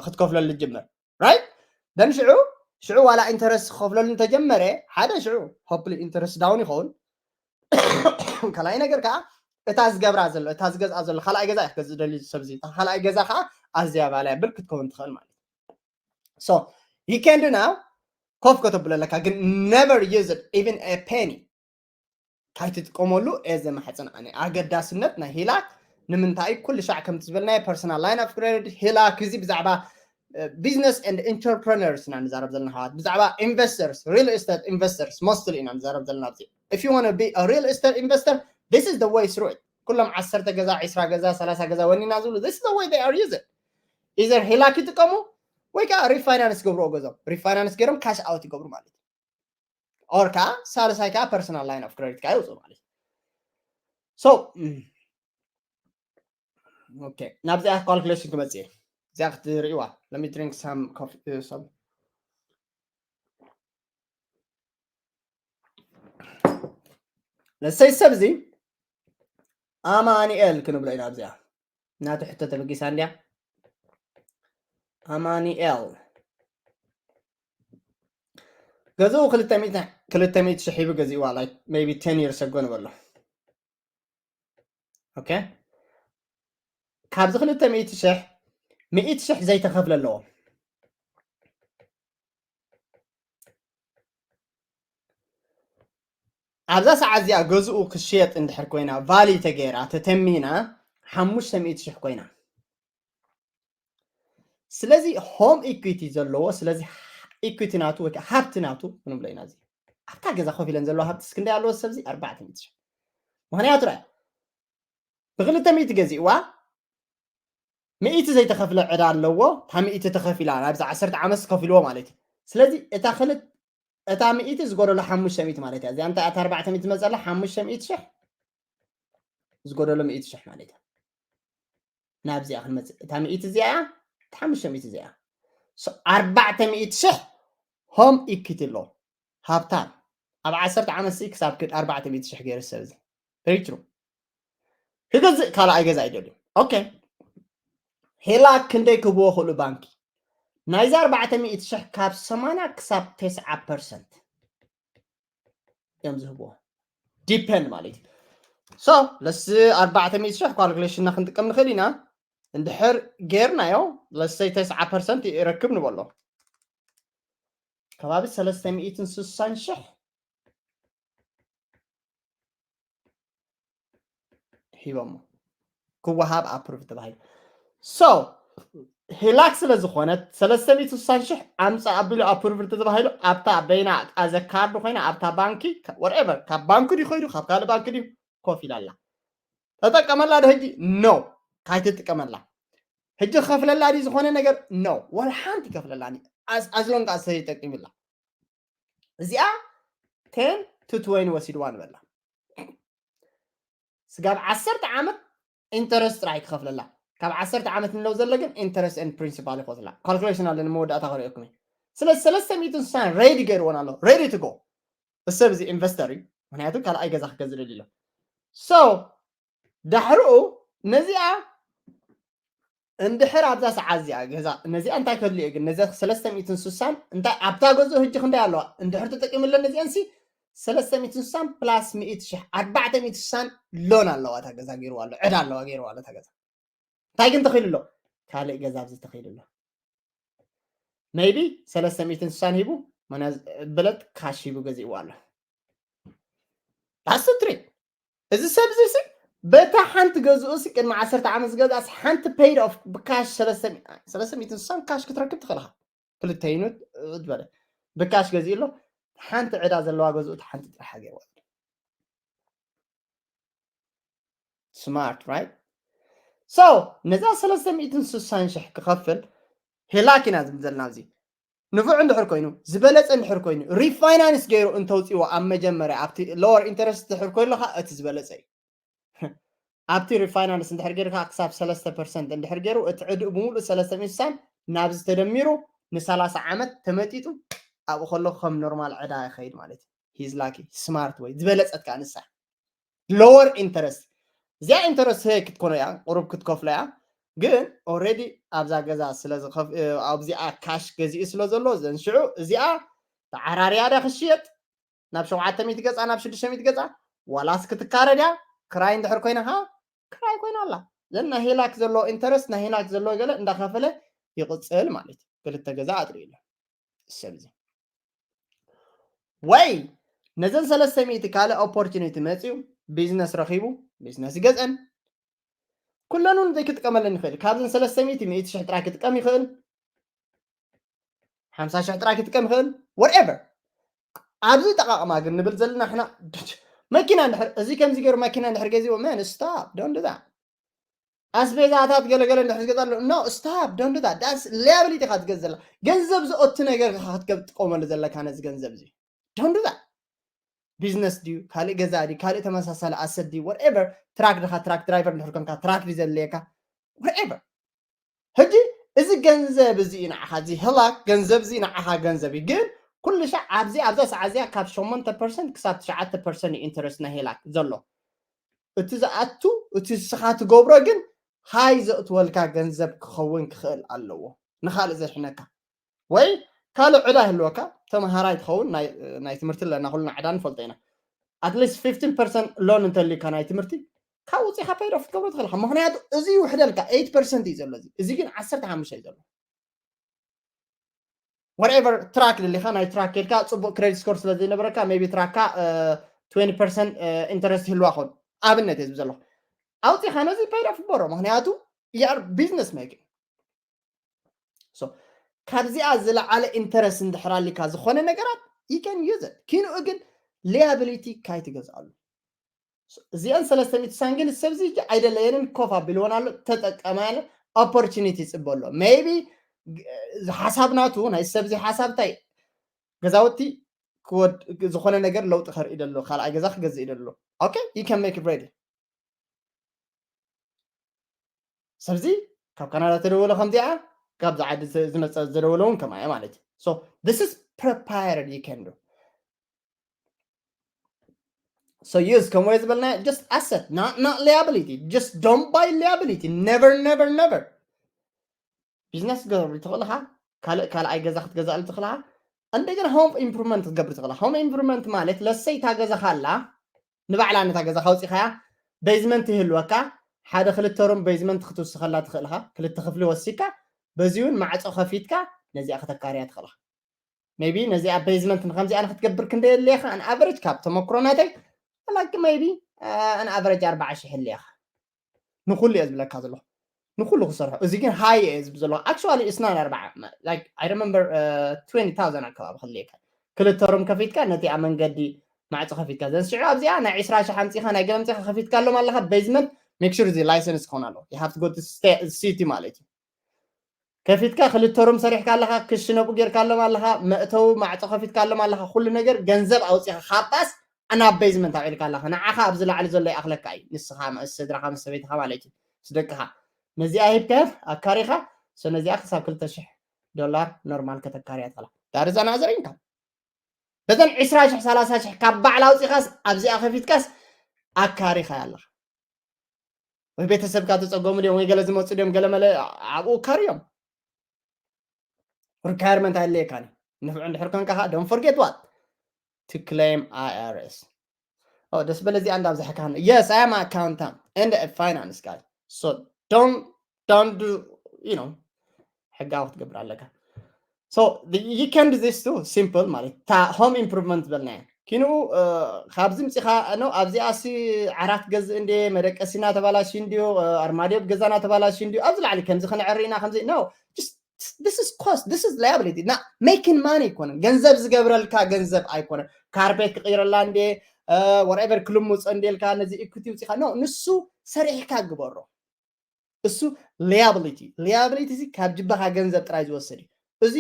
ክትከፍለሉ ጅምር right then ሽዑ ሽዑ ዋላ interest ክኸፍለሉ እንተጀመረ ሓደ ሽዑ hopefully interest down ይኸውን ካልኣይ ነገር ከዓ እታ ዝገብራ ዘሎ እታ ዝገዝኣ ዘሎ ካልኣይ ገዛ እዩ ክገዝእ ደልዩ ሰብ እዚ። እታ ካልኣይ ገዛ ከዓ ኣዝያ ባልያ ብል ክትከውን ትኽእል ማለት እዩ። So you can do now ኮፍ ከተብሎ ኣለካ ግን never use it even a penny ካይትጥቀመሉ እየ ዘማሕፅን ኣነ። ኣገዳስነት ናይ ሂላክ ንምንታይ ኩሉ ሻዕ ከምቲ ዝበልናዮ personal line of credit ሂላክ እዚ ብዛዕባ business and entrepreneurs ኢና ንዛረብ ዘለና ኣሕዋት። ብዛዕባ investors, real estate investors mostly ኢና ንዛረብ ዘለና ኣብዚ። If you want to be a real estate investor, this is the way through it. ኩሎም ዓሰርተ ገዛ፣ ዒስራ ገዛ፣ ሰላሳ ገዛ ወኒና ዝብሉ this is the way they are using. Either ሂላክ ይጥቀሙ ወይ ከዓ refinance ገብርዎ ገዞም። Refinance ገይሮም cash out ይገብሩ ማለት እዩ። Or ከዓ ሳልሳይ ከዓ personal line of credit ከዓ ይውፅኡ ማለት እዩ። So okay፣ ናብዚኣ calculation ክመፅእ እየ። እዚኣ ክትርእይዋ። Let me drink some coffee, uh, some. ለሰይ ሰብ እዚ ኣማኒኤል ክንብሎ ኢና ኣብዚኣ። ናቱ ሕቶ ተበጊሳ እንድያ። ኣማኒኤል ገዝኡ ክልተ ሚእቲ፣ ክልተ ሚእቲ ሽሕ ሂቡ ገዚእዋ፣ like maybe ten years ago ንበሎ። Okay፣ ካብዚ ክልተ ሚእቲ ሽሕ፣ ሚእቲ ሽሕ ዘይተኸፍለ ኣለዎ። ኣብዛ ሰዓት እዚኣ ገዝኡ ክሽየጥ እንድሕር ኮይና፣ ቫሊ ተገይራ ተተሚና፣ ሓሙሽተ ሚእቲ ሽሕ ኮይና። ስለዚ home equity ዘለዎ፣ ስለዚ equity ናቱ ወይ ከዓ ሃብቲ ናቱ ክንብሎ ኢና። እዚ ኣብታ ገዛ ኮፍ ኢለን ዘለዎ ሃብቲ እስክንደይ ኣለዎ? ሰብዚ ኣርባዕተ ሚእቲ ሽሕ። ምክንያቱ ርኣ፣ ብክልተ ሚእቲ ገዚእዋ፣ ሚእቲ ዘይተኸፍለ ዕዳ ኣለዎ። እታ ሚእቲ ተኸፊላ ናብዚ ዓሰርተ ዓመት ከፊልዎ ማለት እዩ። ስለዚ እታ ክልተ እታ ሚእቲ ዝጎደሎ ሓሙሽተ ሚእቲ ማለት እያ። እዚኣ እንታይ እታ ኣርባዕተ ሚእቲ መፀላ ሓሙሽተ ሚእቲ ሽሕ ዝጎደሎ ሚእቲ ሽሕ ማለት እያ። ናብዚኣ ክንመፅእ እታ ሚእቲ እዚኣ እያ፣ እታ ሓሙሽተ ሚእቲ እዚኣ እያ። So ኣርባዕተ ሚእቲ ሽሕ home equity ኣሎ ሃብታም ኣብ ዓሰርተ ዓመት ሲ ክሳብ ክድ ኣርባዕተ ሚእቲ ሽሕ ገይሩ ሰብ እዚ very true ክገዝእ ካልኣይ ገዛ ኣይደልዩ። Okay፣ ሄላ ክንደይ ክህብዎ ክእሉ ባንኪ ናይዚ ኣርባዕተ ሚእቲ ሽሕ ካብ ሰማንያ ክሳብ ተስዓ ፐርሰንት እዮም ዝህብዎ። Depend ማለት እዩ። So ለስ ኣርባዕተ ሚእቲ ሽሕ calculation ና ክንጥቀም ንኽእል ኢና። እንድሕር ጌርናዮ ለሰይ ተስዓ ፐርሰንት ይረክብ ንበሎ። ከባቢ ሰለስተ ሚእትን ስሳን ሽሕ ሂቦሞ ክወሃብ approve ተባሂሉ። So ሄላክ ስለ ዝኾነት ሰለስተ ሚእቲ ስሳን ሽሕ ኣምፃእ ኣቢሉ approve ተባሂሉ። ኣብታ በይና as a card ኮይና ኣብታ ባንኪ whatever ካብ ባንኩ ድዩ ኮይዱ ካብ ካልእ ባንኪ ድዩ ኮፍ ኢላ ኣላ። ተጠቀመላ ዶ ሕጂ? No፣ ካይትጥቀመላ። ሕጂ ክኸፍለላ ድዩ ዝኾነ ነገር? No፣ ዋላ ሓንቲ ይከፍለላ። As long as ተጠቂምላ። እዚኣ ten to twenty ወሲድዋ ንበላ። ስጋብ ዓሰርተ ዓመት interest ጥራይ ክኸፍለላ። ካብ ዓሰርተ ዓመት ንለው ዘሎ ግን interest and principal ይኸፍላ። Calculation ኣሎ ንመወዳእታ ከርእየኩም እየ። ስለዚ ሰለስተ ሚእትን ስሳን ready ገይርዎን ኣሎ። Ready to go። እሰብ እዚ ኢንቨስተር እዩ። ምክንያቱ ካልኣይ ገዛ ክገዝእ ደልዩ ኣሎ። So ዳሕርኡ ነዚኣ እንድሕር ኣብዛ ሰዓት እዚኣ ገዛ ነዚኣ እንታይ ከድልዮ ግን ነዚ ሰለስተ ሚእትን ስሳን እንታይ ኣብታ ገዝኡ ሕጂ ክንደይ ኣለዋ? እንድሕር ተጠቂምለን ነዚኣን ሲ ሰለስተ ሚእትን ስሳን plus ሚእቲ ሽሕ ኣርባዕተ ሚእቲ ስሳን ሎን ኣለዋ እታ ገዛ ገይርዋ ኣሎ ዕዳ ኣለዋ ገይርዋ ኣሎ እታ ገዛ። እንታይ ግን ተኺሉ ኣሎ? ካልእ ገዛ ኣብዚ ተኺሉ ኣሎ። Maybe ሰለስተ ሚእትን ስሳን ሂቡ መና ብለጥ ካሽ ሂቡ ገዚእዋ ኣሎ። That's the trick። እዚ ሰብ እዚ ሲ በታ ሓንቲ ገዝኡ ሲ ቅድሚ ዓሰርተ ዓመት ዝገዝኣስ ሓንቲ paid off ብካሽ ሰለስተ ሚእትን ስሳን ካሽ ክትረክብ ትኽእልኻ። ክልተ ዩኒት ዝበለ ብካሽ ገዚኡ ኣሎ። ሓንቲ ዕዳ ዘለዋ ገዝኡ ሓንቲ ጥራሕ ገይርዋ። Smart, right? So ነዛ ሰለስተ ሚእትን ስሳን ሽሕ ክኸፍል ሄላክ ኢና ዝብል ዘለና ኣብዚ ንፉዕ እንድሕር ኮይኑ ዝበለፀ እንድሕር ኮይኑ refinance ገይሩ እንተውፅዎ ኣብ መጀመርያ ኣብቲ lower interest እንድሕር ኮይኑ ከዓ እቲ ዝበለፀ እዩ። ኣብቲ refinance እንድሕር ገይሩ ከዓ ክሳብ ሰለስተ ፐርሰንት እንድሕር ገይሩ እቲ ዕድኡ ብምሉእ ሰለስተ ሚእትን ስሳን ናብዚ ተደሚሩ ንሰላሳ ዓመት ተመጢጡ ኣብኡ ከሎ ከም ኖርማል ዕዳ ይኸይድ ማለት እዩ። He's lucky, smart way ዝበለፀት ከዓ ንሳ lower interest እዚኣ interest ሀይ ክትኮኖ እያ ቁሩብ ክትከፍሎ እያ። ግን already ኣብዛ ገዛ ስለዚ ኣብዚኣ ካሽ ገዚኡ ስለ ዘሎ ዘንሽዑ እዚኣ ተዓራርያ ዳ ክሽየጥ ናብ ሸውዓተ ሚእቲ ገፃ ናብ ሽዱሽተ ሚእቲ ገፃ ዋላስ ክትካረ ድያ ክራይ እንድሕር ኮይና ከዓ ክራይ ኮይና ኣላ። ዘን ናይ ሄላክ ዘሎ ኢንተረስት ናይ ሄላክ ዘሎ ገለ እንዳኸፈለ ይቕፅል ማለት እዩ። ክልተ ገዛ ኣጥሪእሎ ሰብ እዚ ወይ ነዘን ሰለስተ ሚእቲ ካልእ ኦፖርቹኒቲ መፅዩ ቢዝነስ ረኺቡ ቢዝነስ ይገዝአን ኩለን እውን ዘይክጥቀመለን ይኽእል። ካብዘን ሰለስተ ሚእቲ ሚእቲ ሽሕ ጥራይ ክጥቀም ይኽእል፣ ሓምሳ ሽሕ ጥራይ ክጥቀም ይኽእል። Whatever ኣብዚ ጠቃቅማ ግን ንብል ዘለና ሕና መኪና እንድሕር እዚ ከምዚ ገይሩ መኪና እንድሕር ገዚዎ መን ስታፕ ዶንት ዱ ኣስቤዛታት ገለገለ እንድሕር ዝገዛ ኣሎ no stop don't do that that's liability ኢኻ ትገዝ ዘላ ገንዘብ ዝኦቲ ነገር ኢኻ ክትገብ ትጥቀመሉ ዘለካ ነዚ ገንዘብ እዚ don't do that ቢዝነስ ድዩ ካልእ ገዛ ድዩ ካልእ ተመሳሳሊ ኣሰት ድዩ whatever ትራክ ድኻ ትራክ ድራይቨር እንድሕር ኮንካ ትራክ ድዩ ዘድልየካ whatever ሕጂ እዚ ገንዘብ እዚ እዩ ንዓኻ እዚ ህላክ ገንዘብ እዚ ንዓኻ ገንዘብ እዩ ግን ኩሉ ሻዕ ኣብዚ ኣብዛ ሰዓት እዚኣ ካብ ሸሞንተ ፐርሰንት ክሳብ ትሽዓተ ፐርሰንት እዩ ኢንተረስት ናይ ሄላክ ዘሎ እቲ ዝኣቱ እቲ ንስኻ ትገብሮ ግን ሃይ ዘእትወልካ ገንዘብ ክኸውን ክኽእል ኣለዎ ንኻልእ ዘድሕነካ ወይ ካልእ ዕዳ ይህልወካ ተምሃራይ ትኸውን ናይ ትምህርቲ ኣለና ኩልና ዕዳ ንፈልጦ ኢና ኣትሊስት ፊፍቲን ፐርሰንት ሎን እንተልዩካ ናይ ትምህርቲ ካብ ውፅኢኻ ፔይድ ኦፍ ክትገብሮ ትኽእልካ ምክንያቱ እዚ ይውሕደልካ ኤይት ፐርሰንት እዩ ዘሎ እዚ ግን ዓሰርተ ሓሙሽተ እዩ ዘሎ whatever ትራክ ደሊኻ ናይ ትራክ ኬድካ ፅቡቅ ክሬዲት ስኮር ስለ ዘይነበረካ ሜቢ ትራክካ ትወንቲ ፐርሰንት ኢንተረስት ይህልዋ ኾን ኣብነት እየ ዝብ ዘለኹ ኣውፂኻ ነዚ ፔይድ ኦፍ ግበሮ ምክንያቱ you are business making so ካብዚኣ ዝለዓለ ኢንተረስት እንድሕር ኣሊካ ዝኾነ ነገራት you can use it ኪንኡ ግን ሊያብሊቲ ካይትገዝኣሉ እዚአን ሰለስተ ሚእቲ ሳንቲም ግን ሰብዚ ኣይደለየንን ኮፍ ኣቢልወን ኣሎ ተጠቀማለ ኦፖርቹኒቲ ይፅበ ኣሎ maybe ሓሳብ ናቱ ናይ ሰብዚ ሓሳብ እንታይ ገዛውቲ ዝኾነ ነገር ለውጢ ከርኢ ደሎ ካልኣይ ገዛ ክገዝእ ደሎ okay you can make it ready ሰብዚ ካብ ካናዳ ተደወለ ከምዚኣ ካብዚ ዓዲ ዝመፀ ዝደወለ እውን ከምኣ ማለት እዩ so this is prepared you can do so use ከምኡ ዝበልና just asset not not liability just don't buy liability never never never ቢዝነስ ክትገብር ትኽእል ኢኻ ካልእ ካልኣይ ገዛ ክትገዛእሉ ትኽእል ኢኻ እንደገና ሆም ኢምፕሩቭመንት ክትገብር ትኽእል ሆም ኢምፕሩቭመንት ማለት ለሰይ እታ ገዛኻ ኣላ ንባዕላ ነታ ገዛኻ ኣውፂኻያ ቤዝመንት ይህልወካ ሓደ ክልተ ሩም ቤዝመንት ክትውስኸላ ትኽእል ኢኻ ክልተ ክፍሊ ወሲካ በዚ እውን ማዕፆ ከፊትካ ነዚኣ ከተካርያ ትኽእል ኢኻ maybe ነዚኣ ቤዝመንት ንከምዚኣ ንክትገብር ክንደይ የድልየካ an average ካብ ተመክሮ ናተይ like maybe an average ኣርባዓ ሽሕ የድልየካ ንኩሉ እየ ዝብለካ ዘለኹ ንኩሉ ክሰርሖ እዚ ግን ሃይ እየ ዝብ ዘለኹ actually it's not ኣርባዓ like I remember twenty thousand ኣከባቢ ክልየካ ክልተ ሩም ከፊትካ ነቲኣ መንገዲ ማዕፆ ከፊትካ ዘንስዑ ኣብዚኣ ናይ ዕስራ ሽሕ ኣምፂኻ ናይ ገለ ኣምፂኻ ከፊትካ ኣሎም ኣለካ basement make sure እዚ license ክኾን ኣለዎ you have to go to city ማለት እዩ ከፊትካ ክልተ ሩም ሰሪሕካ ኣለኻ ክሽነቁ ጌርካ ኣሎም ኣለኻ መእተዊ ማዕፆ ከፊትካ ኣሎም ኣለኻ ኩሉ ነገር ገንዘብ ኣውፂኻ ካባስ ናብ basement ኣውዒልካ ኣለኻ ንዓኻ ኣብዚ ላዕሊ ዘሎ ይኣኽለካ እዩ ንስኻ ምስ ስድራኻ ምስ ሰበይትኻ ማለት እዩ ምስ ደቅኻ ነዚኣ ሂብካ ኣካሪኻ so ነዚኣ ክሳብ ክልተ ሽሕ ዶላር ኖርማል ከተካርያ ትኽእላ that is another income በተን ዕስራ ሽሕ ሰላሳ ሽሕ ካብ ባዕላ ኣውፂኻስ ኣብዚኣ ከፊትካስ ኣካሪኻ ኣለኻ ወይ ቤተሰብካ ተፀገሙ ድዮም ወይ ገለ ዝመፁ ድዮም ገለመለ ኣብኡ ካርዮም requirement ኣየድልየካን እዩ ንፍዑ እንድሕር ኮንካ ከዓ don't forget what to claim I R S ደስ በለ እዚኣ እንዳብዛሕካ yes I am accountant and a finance guy so don't don't do you know ሕጋዊ ክትገብር ኣለካ so you can do this too simple ማለት ታ home improvement ዝበልናዮ ኪንኡ ካብዚ ምፂኻ ነው ኣብዚኣ ሲ ዓራት ገዝእ እንደ መደቀሲና ተባላሽ እንዲዮ ኣርማድዮ ገዛና ተባላሽ እንዲዮ ኣብዚ ላዕሊ ከምዚ ክንዕር ኢና ከምዚ no this is cost this is liability ና making money ይኮነ ገንዘብ ዝገብረልካ ገንዘብ ኣይኮነ ካርፔት ክቅይረላ እንደ whatever ክልሙፀ እንደልካ ነዚ equity ውፂኻ no ንሱ ሰሪሕካ ግበሮ እሱ liability liability ካብ ጅባኻ ገንዘብ ጥራይ ዝወስድ እዩ እዚ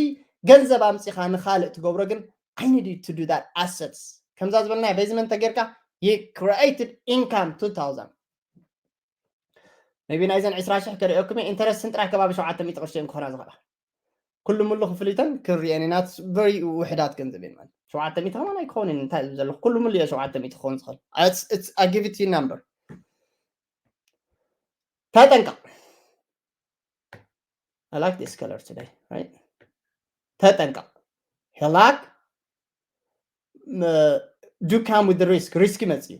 ገንዘብ ኣምፂኻ ንኻልእ ትገብሮ ግን I need you to do that assets ከምዛ ዝበልና basement ተጌርካ you created income two thousand maybe ናይዘን ዕስራ ሽሕ ከርእየኩም ኢንተረስትን ጥራይ ከባቢ ሸውዓተ ሚእቲ ቅርሺ እዮም ክኾና ዝኽእላ ኩሉ ሙሉ ክፍሊተን ክንሪአን ኢና very ውሕዳት ገንዘብ እየን ማለት ሸውዓተ ሚእቲ ከማን ኣይክኸውን እንታይ ዘለኹ ኩሉ ሙሉ እየ ሸውዓተ ሚእቲ ክኸውን ዝኽእል I give it number ተጠንቀቕ I like this color today right ተጠንቀቕ ሄላክ do come with risk risk ይመጽእ እዩ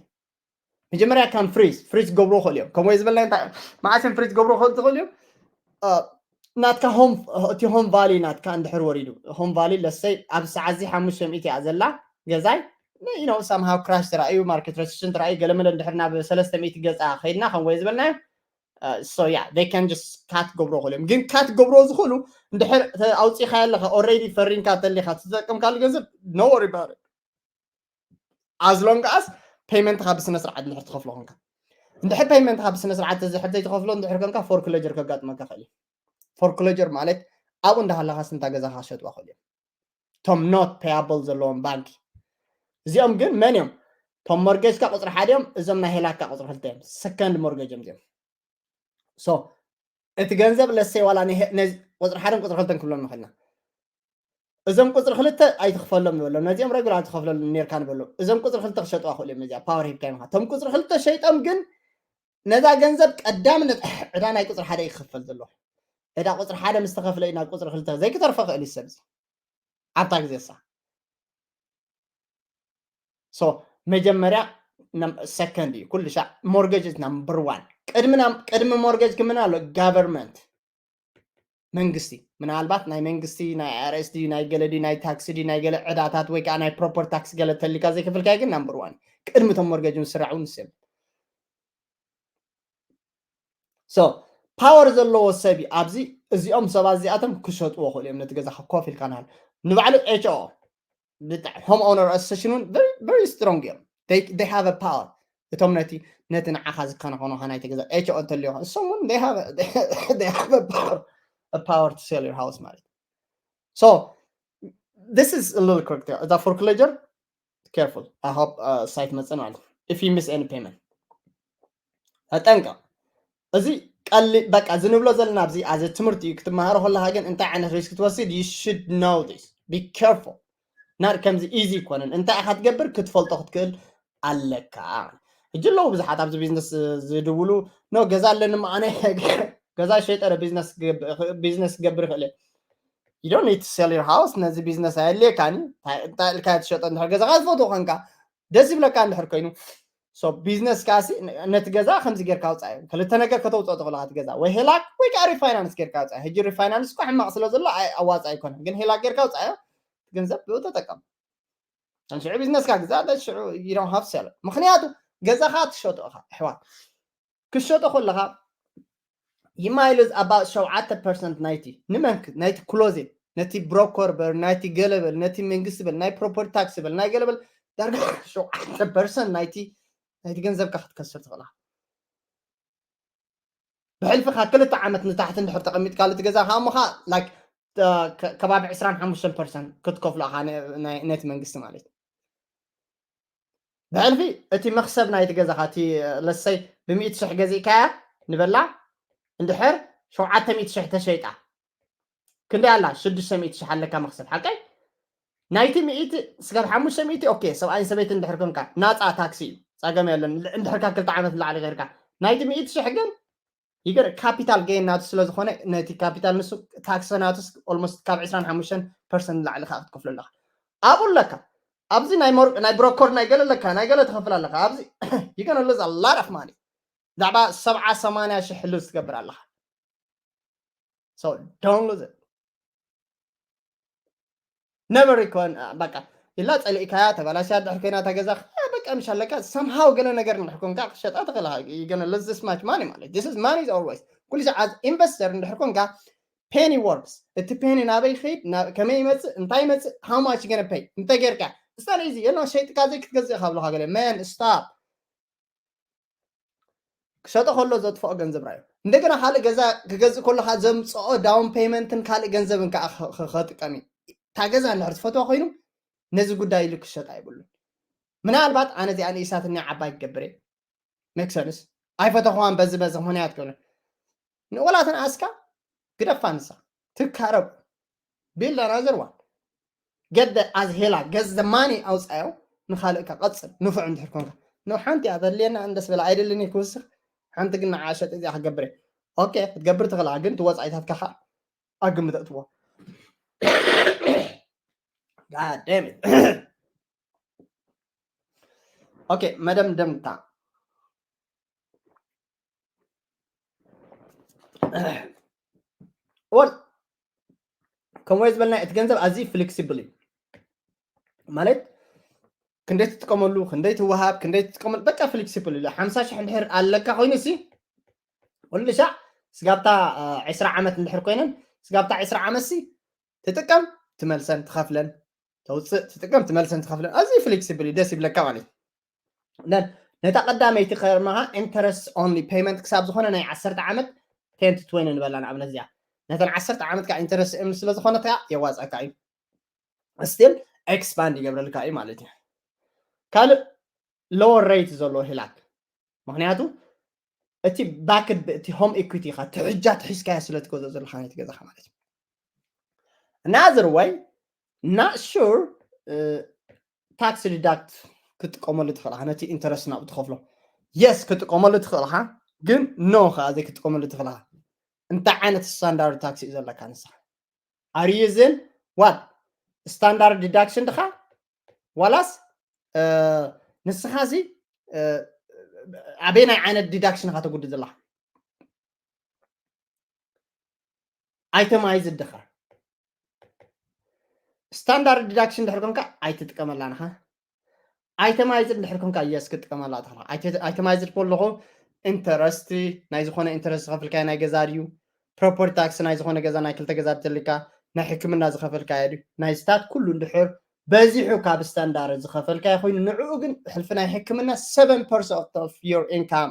መጀመርያ ከም ፍሪዝ ፍሪዝ ገብሮ ክእል እዮም። ከምኡ ዝበልና እንታይ መዓስን ፍሪዝ ገብሮ ክእል ትኽእል እዮም። ናትካ ሆም እቲ ሆም ቫሊ ናትካ እንድሕር ወሪዱ ሆም ቫሊ ለሰይ ኣብ ሰዓት እዚ ሓሙሽተ ሚእቲ እያ ዘላ ገዛይ ነው ሳምሃው ክራሽ ተራእዩ ማርኬት ረሲሽን ተራእዩ ገለመለ እንድሕር ናብ ሰለስተ ሚእቲ ገፃ ከይድና ከም ወይ ዝበልናዮ so yeah they can just ካት ገብሮ ክእሉ እዮም። ግን ካት ገብሮ ዝኽእሉ እንድሕር ኣውፂኻ ኣለካ ኦረዲ ፈሪንካ ተሊካ ትጠቀምካሉ ገንዘብ no worry about it as long as ፔይመንትካ ብስነ ስርዓት እንድሕር ትኸፍሎ ኮንካ እንድሕር ፔይመንትካ ብስነ ስርዓት ተዝሕር ዘይትኸፍሎ እንድሕር ኮንካ ፎርክሎጀር ከጋጥመካ ክእል እዩ። ፎርክሎጀር ማለት ኣብኡ እንዳሃለካ ስንታ ገዛካ ክሸጥዋ ክእል እዮም። ቶም not payable ዘለዎም ባንኪ እዚኦም ግን መን እዮም? ቶም ሞርጌጅካ ቁፅሪ ሓደ እዮም። እዞም ናይ ሄላካ ቁፅሪ ክልተ እዮም። ሰከንድ ሞርጌጅ እዮም እዚኦም። So እቲ ገንዘብ ለሰይ ዋላ ቁፅሪ ሓደን ቁፅሪ ክልተን ክብሎም ንኽእልና እዞም ቁፅሪ ክልተ ኣይትኽፈሎም ንበሎም። ነዚኦም ረጉላር ትኸፍለሉ ኔርካ ንበሎም። እዞም ቁፅሪ ክልተ ክሸጥዋ ክእሉ እዮም። እዚኣ ፓወር ሂብካ ኢኻ እቶም ቁፅሪ ክልተ ሸይጦም ግን ነዛ ገንዘብ ቀዳምነት ዕዳ ናይ ቁፅሪ ሓደ ይክፈል ዘሎ። ዕዳ ቁፅሪ ሓደ ምስ ተኸፍለ እዩ ናብ ቁፅሪ ክልተ ዘይክተርፎ ክእል እዩ ሰብ እዚ ኣብታ ግዜ እሳ so መጀመርያ ሰከንድ እዩ ኩሉ ሻዕ mortgage is number one ቅድሚ ቅድሚ mortgage ክምና ኣሎ government መንግስቲ ምናልባት ናይ መንግስቲ ናይ R S D ናይ ገለ ድዩ ናይ ታክሲ ድዩ ናይ ገለ ዕዳታት ወይ ከዓ ናይ property tax ገለ ተሊካ ዘይከፈልካዮ ግን number one ቅድሚ ቶም mortgage ዝስራዑ ንስም so power ዘለዎ ሰብ ኣብዚ እዚኦም ሰባት እዚኣቶም ክሸጥዎ ክእሉ እዮም ነቲ ገዛ ኮፍ ኢልካ ናሃል ንባዕሉ H O ብጣዕ home owner association እውን very strong እዮም they have a power እቶም ነቲ ነቲ ንዓኻ ዝከናኸኑኻ ናይቲ ገዛ H O እንተልዮ እሶም እውን they have a power to sell your house ማለት so this is a little correct እዛ foreclosure careful I hope ሳይት መፅእ ማለት if you miss any payment ተጠንቀቕ እዚ ቀሊ በቃ እዚ ንብሎ ዘለና ኣብዚ ኣዘ ትምህርቲ እዩ ክትመሃሮ ከለካ ግን እንታይ ዓይነት risk ትወስድ you should know this be careful not ከምዚ easy ይኮነን እንታይ ኢካ ትገብር ክትፈልጦ ክትክእል ኣለካ ሕጂ ኣለዉ ብዙሓት ኣብዚ ቢዝነስ ዝድውሉ no ገዛ ኣለኒ ኣነ ገዛ ሸይጠረ ቢዝነስ ክገብር ይኽእል you don't need to sell your house ነዚ ቢዝነስ ኣየድልየካን እንታይ ኢልካ ትሸጦ እንድሕር ገዛኻ ዝፈትዎ ኮንካ ደስ ይብለካ እንድሕር ኮይኑ so ቢዝነስ ካሲ ነቲ ገዛ ከምዚ ጌርካ ውፃእ ክልተ ነገር ከተውፅኦ ትኽእሉ እቲ ገዛ ወይ ሄላክ ወይ ከዓ refinance ጌርካ ውፃእ ሕጂ refinance እኮ ሕማቅ ስለ ዘሎ ኣዋፃ ኣይኮነ ግን ሄላክ ጌርካ ውፃእ ገንዘብ ብኡ ተጠቀም ሽዑ ቢዝነስካ ግዛ ሽዑ you don't have sell ምክንያቱ ገዛኻ ትሸጦ ኢኻ ኣሕዋት ክሸጦ ከለኻ you might lose about ሸውዓተ percent ናይቲ ንመንክ ናይቲ closing ነቲ broker በል ናይቲ ገለበል ነቲ መንግስቲ በል ናይ property tax በል ናይ ገለበል ዳርጋ ሸውዓተ percent ናይቲ ናይቲ ገንዘብካ ክትከስር ትኽእላ ብሕልፊ ካብ ክልተ ዓመት ንታሕቲ እንድሕር ተቐሚጥካሉ እቲ ገዛ ከዓ እሞ ከዓ like ከባቢ ዕስራን ሓሙሽተን percent ክትከፍሎ ኢኻ ነቲ መንግስቲ ማለት እዩ ብሕልፊ እቲ መክሰብ ናይቲ ገዛኻ እቲ ለሰይ ብሚእቲ ሽሕ ገዚእካያ ንበላ እንድሕር ሸውዓተ ሚእቲ ሽሕ ተሸይጣ ክንደይ ኣላ ሽዱሽተ ሚእቲ ሽሕ ኣለካ መክሰብ ሓቀይ ናይቲ ሚእቲ ስጋብ ሓሙሽተ ሚእቲ ኦኬ ሰብኣይን ሰበይቲ እንድሕር ኮንካ ናፃ ታክሲ እዩ ፀገም የለን እንድሕርካ ክልተ ዓመት ንላዕሊ ገይርካ ናይቲ ሚእቲ ሽሕ ግን ይገር ካፒታል ገይን ናቱ ስለ ዝኾነ ነቲ ካፒታል ንሱ ታክሲ ናቱስ almost ካብ ዕስራን ሓሙሽተን percent ንላዕሊ ከዓ ክትከፍሎ ኣለካ ኣብኡ ኣለካ ኣብዚ ናይ broker ናይ ገለ ኣለካ ናይ ገለ ትኸፍል ኣለካ ኣብዚ you gonna lose a lot of money ብዛዕባ ሰብዓ ሰማንያ ሽሕ lose ትገብር ኣለካ so don't lose it never ይኮን በቃ ኢላ ፀሊእካያ ተበላሽያ ድሕር ኮይና እታ ገዛ በቃ ምሽ ኣለካ somehow ገለ ነገር እንድሕር ኮንካ ክሸጣ ትኽእል you gonna lose this much money ማለት this is money is always ኩሉ ሰዓት investor እንድሕር ኮንካ penny works እቲ penny ናበይ ይኸይድ ከመይ ይመፅእ እንታይ ይመፅእ how much you gonna pay እንተ ጌርካ it's not easy የለ ሸይጥካ ዘይክትገዝእ ካብለካ ገለ man stop ክሸጦ ከሎ ዘጥፍኦ ገንዘብ ራዩ እንደገና ካልእ ገዛ ክገዝእ ከለካ ዘምፅኦ down payment ን ካልእ ገንዘብን ከዓ ከጥቀም እዩ እታ ገዛ እንድሕር ዝፈትዋ ኮይኑ ነዚ ጉዳይ ኢሉ ክሸጣ ይብሉን ምናልባት ኣነ እዚኣ ንእሳትኒ ዓባይ ክገብር make sense ኣይፈተኽዋን በዚ በዚ ምክንያት ክብለ ንቆላትን ኣስካ ግደፋ ንሳ ትካረብ build another one get the as ሄላ get the money ኣውፃዮ ንካልእካ ቀፅል ንፉዕ እንድሕር ኮንካ ንሓንቲ እያ ተድልየና እንደስ በላ ኣይደልን ክውስኽ ሓንቲ ግን ንዓ ሸጥ እዚኣ ክገብር ኦኬ ክትገብር ትኽእላ ግን ትወፃኢታትካ ከዓ ኣግምተእትዎ God damn it okay መደምደምታ ወል ከምኡ ዝበልና እቲ ገንዘብ ኣዝዩ ፍሌክሲብል እዩ። ማለት ክንደይ ትጥቀመሉ፣ ክንደይ ትወሃብ፣ ክንደይ ትጥቀመሉ፣ በቃ ፍሌክሲብል እዩ። ሓምሳ ሽሕ እንድሕር ኣለካ ኮይኑ ሲ ኩሉ ሻዕ ስጋብታ ዕስራ ዓመት እንድሕር ኮይነን፣ ስጋብታ ዕስራ ዓመት ሲ ትጥቀም ትመልሰን ትኸፍለን፣ ተውፅእ ትጥቀም ትመልሰን ትኸፍለን። ኣዝዩ ፍሌክሲብል እዩ፣ ደስ ይብለካ ማለት እዩ። ነታ ቀዳመይቲ ከርማኻ ኢንተረስት ኦንሊ ፔመንት ክሳብ ዝኾነ ናይ ዓሰርተ ዓመት ቴን ቱ ትዌንቲ ንበላ ንኣብነት እዚኣ ነተን ዓሰርተ ዓመት ከዓ ኢንተረስት እም ስለ ዝኾነት ከዓ የዋፅኣካ እዩ። ስቲል ኤክስፓንድ ይገብረልካ እዩ ማለት እዩ። ካልእ ሎወር ሬት ዘለዎ ሂላክ፣ ምክንያቱ እቲ ባክድ እቲ ሆም ኢኩቲ ኢኻ ትሕጃ ትሒዝካያ ስለ ትገዝኦ ዘለካ ናይቲ ገዛኻ ማለት እዩ። እና ኣዘርዋይ ናት ሹር ታክስ ዲዳክት ክትጥቀመሉ ትኽእል ኢኻ፣ ነቲ ኢንተረስት ናብኡ ትኸፍሎ። የስ ክትጥቀመሉ ትኽእል ኢኻ፣ ግን ኖ ከዓ ዘይክትጥቀመሉ ትኽእል ኢኻ። እንታይ ዓይነት ስታንዳርድ ታክስ እዩ ዘለካ ንስኻ? ኣር ዩ ዩዚንግ ዋት ስታንዳርድ ዲዳክሽን ድኻ ዋላስ ንስኻ እዚ ኣበይ ናይ ዓይነት ዲዳክሽን ኢኻ ተጉድእ ዘለኻ? ኣይተማይዝ ድኻ ስታንዳርድ ዲዳክሽን ድሕር ኮንካ ኣይትጥቀመላን ኢኻ። ኣይተማይዝ ድሕር ኮንካ የስ ክትጥቀመላ ትኽእል። ኣይተማይዝ ከለኹ ኢንተረስት ናይ ዝኾነ ኢንተረስት ዝኸፍልካዮ ናይ ገዛ ድዩ፣ ፕሮፐርቲ ታክስ ናይ ዝኾነ ገዛ ናይ ክልተ ገዛ ተልካ ናይ ሕክምና ዝኸፈልካዮ ድዩ፣ ናይ ስታት ኩሉ እንድሕር በዚሑ ካብ ስታንዳርድ ዝኸፈልካዮ ኮይኑ ንዕኡ ግን ሕልፊ ናይ ሕክምና ሰቨን ፐርሰንት ኦፍ ዮር ኢንካም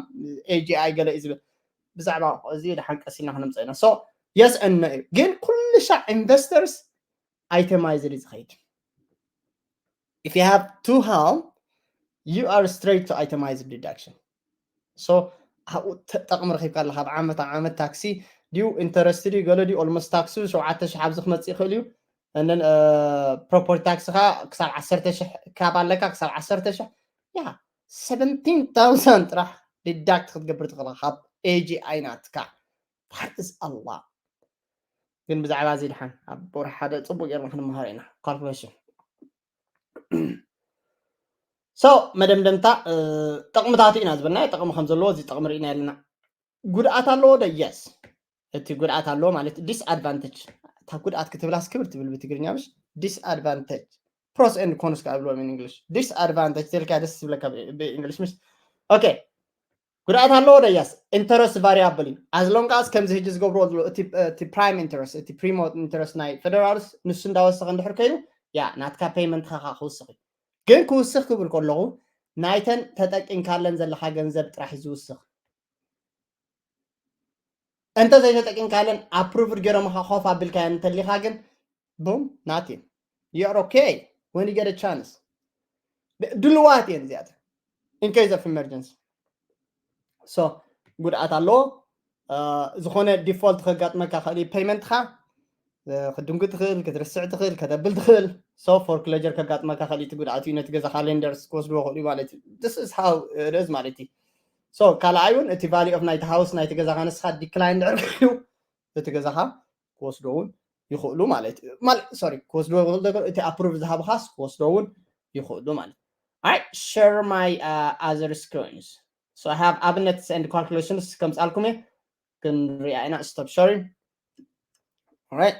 ኤጂኣይ ገለ እዩ ዝብል። ብዛዕባ እዚ ድሓን ቀስ ኢልና ክነምፀ ኢና። ሶ የስ እነ እዩ ግን ኩሉ ሻዕ ኢንቨስተርስ ኣይተማይዝድ እዩ ዝኸይድ። If you have two home, you are straight to itemized deduction. So ኣብኡ ጠቕሚ ረኺብካ ኣለካ። ኣብ ዓመት ኣብ ዓመት ታክሲ ድዩ ኢንተረስት ድዩ ገለ ድዩ ኦልሞስት ታክሱ ሸውዓተ ሽሕ ኣብዚ ክመፅእ ይኽእል እዩ። እንን ፕሮፐርቲ ታክስኻ ክሳብ ዓሰርተ ሽሕ ካብ ኣለካ ክሳብ ዓሰርተ ሽሕ ያ ሰቨንቲን ታውዘንድ ጥራሕ ዲዳክት ክትገብር ትኽእል ካብ ኤጂኣይ ናትካ። That is a lot. ግን ብዛዕባ እዚ ድሓን ኣብ ወርሒ ሓደ ፅቡቅ ጌርና ክንመሃር ኢና ካልኩሌሽን። ሶ መደምደምታ ጠቕምታት ኢና ዝበልና ጠቕሚ ከም ዘለዎ እዚ ጠቕሚ ርኢና ኣለና። ጉድኣት ኣለዎ ዶ? የስ። እቲ ጉድኣት ኣለዎ ማለት ዲስኣድቫንቴጅ። እታ ጉድኣት ክትብላስ ክብር ትብል ብትግርኛ ምሽ ዲስኣድቫንቴጅ። ፕሮስ ኤንድ ኮንስ ካብ ብሎም ኢንግሊሽ ዲስኣድቫንቴጅ ተልካ ደስ ዝብለካ ብኢንግሊሽ ምሽ። ኦኬ ጉድኣት ኣለዎ ዶ? የስ። ኢንተረስት ቫሪያብል እዩ። ኣዝሎንጋስ ከምዚ ህጂ ዝገብርዎ ዘሎ እቲ ፕራይም ኢንተረስት እቲ ፕሪሞ ኢንተረስት ናይ ፌደራልስ ንሱ እንዳወሰኸ እንድሕር ኮይኑ ያ ናትካ ፔይመንትካ ከዓ ክውስኽ እዩ። ግን ክውስኽ ክብል ከለኹ ናይተን ተጠቂምካለን ዘለካ ገንዘብ ጥራሕ እዩ ዝውስኽ። እንተ ዘይተጠቂምካለን ኣፕሩቭድ ገይሮምካ ኮፍ ኣቢልካየን እንተሊካ ግን ቡም ናቲን you're okay when you get a chance ድልዋት እየን እዚኣተን in case of emergency so ጉድኣት ኣለዎ። ዝኾነ ዲፎልት ከጋጥመካ ክእል እዩ ፔይመንትካ ክድንጉ ትኽእል ክትርስዕ ትኽእል ከተብል ትኽእል so ፎርክለጀር ከጋጥመካ ክእል እቲ ጉድኣት እዩ ነቲ ገዛካ ሌንደርስ ክወስድዎ ክእሉ ማለት እዩ this is how it is ማለት እዩ so ካልኣይ እውን እቲ value of ናይቲ ሃውስ ናይቲ ገዛካ ንስካ ዲክላይን ድሕር ክእሉ እቲ ገዛካ ክወስዶ እውን ይኽእሉ ማለት እዩ ማለት sorry ክወስድዎ ይኽእሉ ነገር እቲ ኣፕሩቭ ዝሃብካስ ክወስዶ እውን ይኽእሉ ማለት I share my uh, other screens so I have ኣብነትስ and calculations ከምፅኣልኩም እየ ክንሪኣ ኢና stop sharing right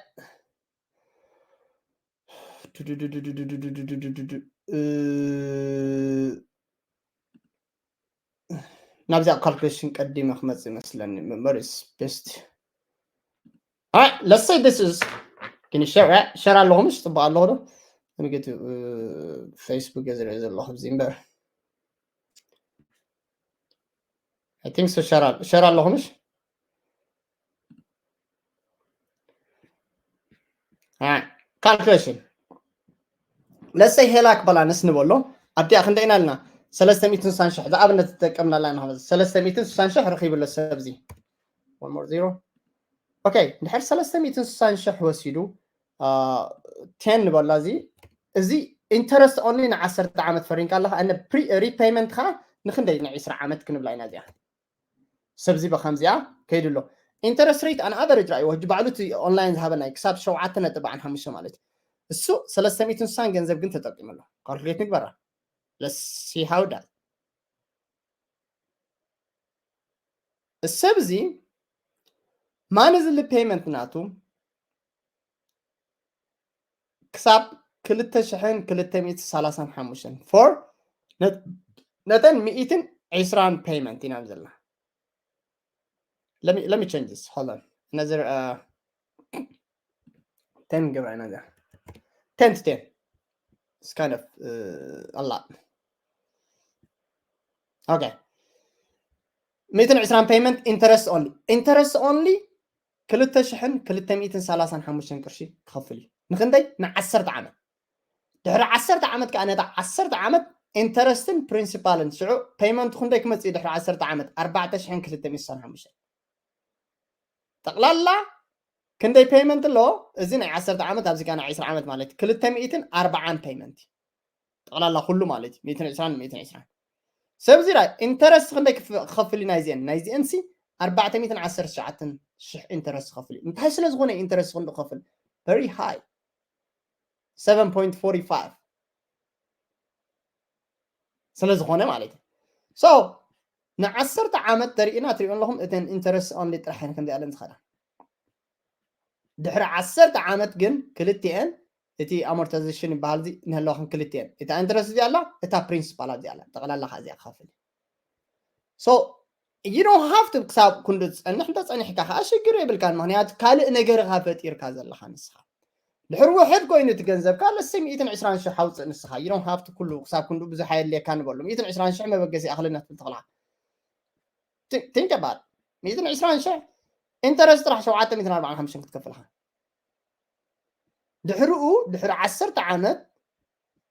ናብዚኣ ካልኩሌሽን ቀዲመ ክመፅእ ይመስለኒ ምበር ስፔስት ለሰይ this is ግን ሸር ኣለኹ ምሽ ፅቡቅ ኣለኹ ዶ ንጌቱ ፌስቡክ እየ ዝርኢ ዘለኹ እዚ እምበር I think so ሸር ኣለኹ ምሽ ካልኩሌሽን ለሰይ ሄላክ ባላንስ ንበሎ ኣብቲኣ ክንደይ ኢና ኣለና ሰለስተ ሚእትን ስሳን ሽሕ ዝኣብነት ዝጠቀምናላ ኢና ሰለስተ ሚእትን ስሳን ሽሕ ረኺቡ ኣሎ ሰብዚ one more zero okay እንድሕር ሰለስተ ሚእትን ስሳን ሽሕ ወሲዱ ቴን ንበላ እዚ እዚ ኢንተረስት ኦንሊ ንዓሰርተ ዓመት ፈሪንካ ኣለካ ሪፔይመንት ከዓ ንክንደይ ን ዕስራ ዓመት ክንብላ ኢና እዚኣ ሰብዚ በከምዚኣ ከይዱ ኣሎ ኢንተረስት ሬት ኣን ኣቨሬጅ ራእይዎ ሕጂ ባዕሉ እቲ ኦንላይን ዝሃበና ክሳብ ሸውዓተ ነጥቢ ኣን ሓሙሽተ ማለት እዩ እሱ ሰለስተ ሚእትን ስሳን ገንዘብ ግን ተጠቂሙ ኣሎ ካልኩሌት ንግበራ ለሲ ሃውዳል እሰብዚ monthly payment ናቱ ክሳብ ክልተ ሽሕን ክልተ ሚእትን ሰላሳን ሓሙሽተን for ነተን ሚእትን ዕስራን payment ኢና ዘለና። Let me let me change this. Hold on. Another uh, ten ግብራ ኢና እዚኣ። ten to ten. It's kind of uh, a lot. Okay. ሚእትን ዕስራን payment interest only. Interest only ክልተ ሽሕን ክልተ ሚእትን ሰላሳን ሓሙሽተን ቅርሺ ክኸፍል እዩ። ንክንደይ? ንዓሰርተ ዓመት። ድሕሪ ዓሰርተ ዓመት ከዓ ነታ ዓሰርተ ዓመት ኢንተረስትን ፕሪንሲፓልን ሽዑ ፔይመንት ክንደይ ክመፅእ እዩ? ድሕሪ ዓሰርተ ዓመት ኣርባዕተ ሽሕን ክልተ ሚእትን ሓሙሽተን። ጠቕላላ ክንደይ ፔይመንት ኣለዎ? እዚ ናይ ዓሰርተ ዓመት ኣብዚ ከዓ ናይ ዕስራ ዓመት ማለት ክልተ ሚእትን ኣርባዓን ፔይመንት እዩ። ጠቕላላ ኩሉ ማለት እዩ ሚእትን ዕስራን ሚእትን ዕስራን። ሰብዚ ራይ ኢንተረስት ክንደይ ክፍ- ክኸፍል እዩ? ናይዚአን ናይዚአን ሲ ኣርባዕተ ሚእትን ዓሰርተ ትሽዓተ ሽሕ ኢንተረስት ክኸፍል እዩ። እንታይ ስለ ዝኾነ ኢንተረስት ክንዱ ክኸፍል? Very high, seven point forty five ስለ ዝኾነ ማለት እዩ። So ንዓሰርተ ዓመት ተሪእና ትሪኦ ኣለኹም። እተን ኢንተረስት ኦንሊ ጥራሕ እየን ከምዚኣለን ዝኸዳ። ድሕሪ ዓሰርተ ዓመት ግን ክልቲኤን እቲ ኣሞርታይዜሽን ይበሃል እዚ ንህለዋኽን ክልቲኤን፣ እታ ኢንተረስት እዚኣ ኣላ፣ እታ ፕሪንሲፓል እዚኣ ኣላ። ጠቕላላ ከዓ እዚኣ ክኸፍል። So you don't have to ክሳብ ክንዱ ዝፀንሕ፣ እንተ ፀኒሕካ ከዓ ሽግር የብልካን። ምክንያቱ ካልእ ነገር ኢኻ ፈጢርካ ዘለኻ ንስኻ። ድሕሪ ውሕድ ኮይኑ እቲ ገንዘብካ ለሰ ሚእትን ዕስራን ሽሕ ኣውፅእ ንስኻ። You don't have to ኩሉ ክሳብ ክንዱ ብዙሕ ኣየድልየካ ንበሉ። ሚእትን ዕስራን ሽሕ መበገሲ ይኣኽለና ትብል ተኽልኻ። Think about it. ሚእትን ዕስራን ሽሕ ኢንተረስት ጥራሕ ሸውዓተ ሚእትን ኣርባዓን ሓሙሽተን ክትከፍልኻ። ድሕሪኡ ድሕሪ ዓሰርተ ዓመት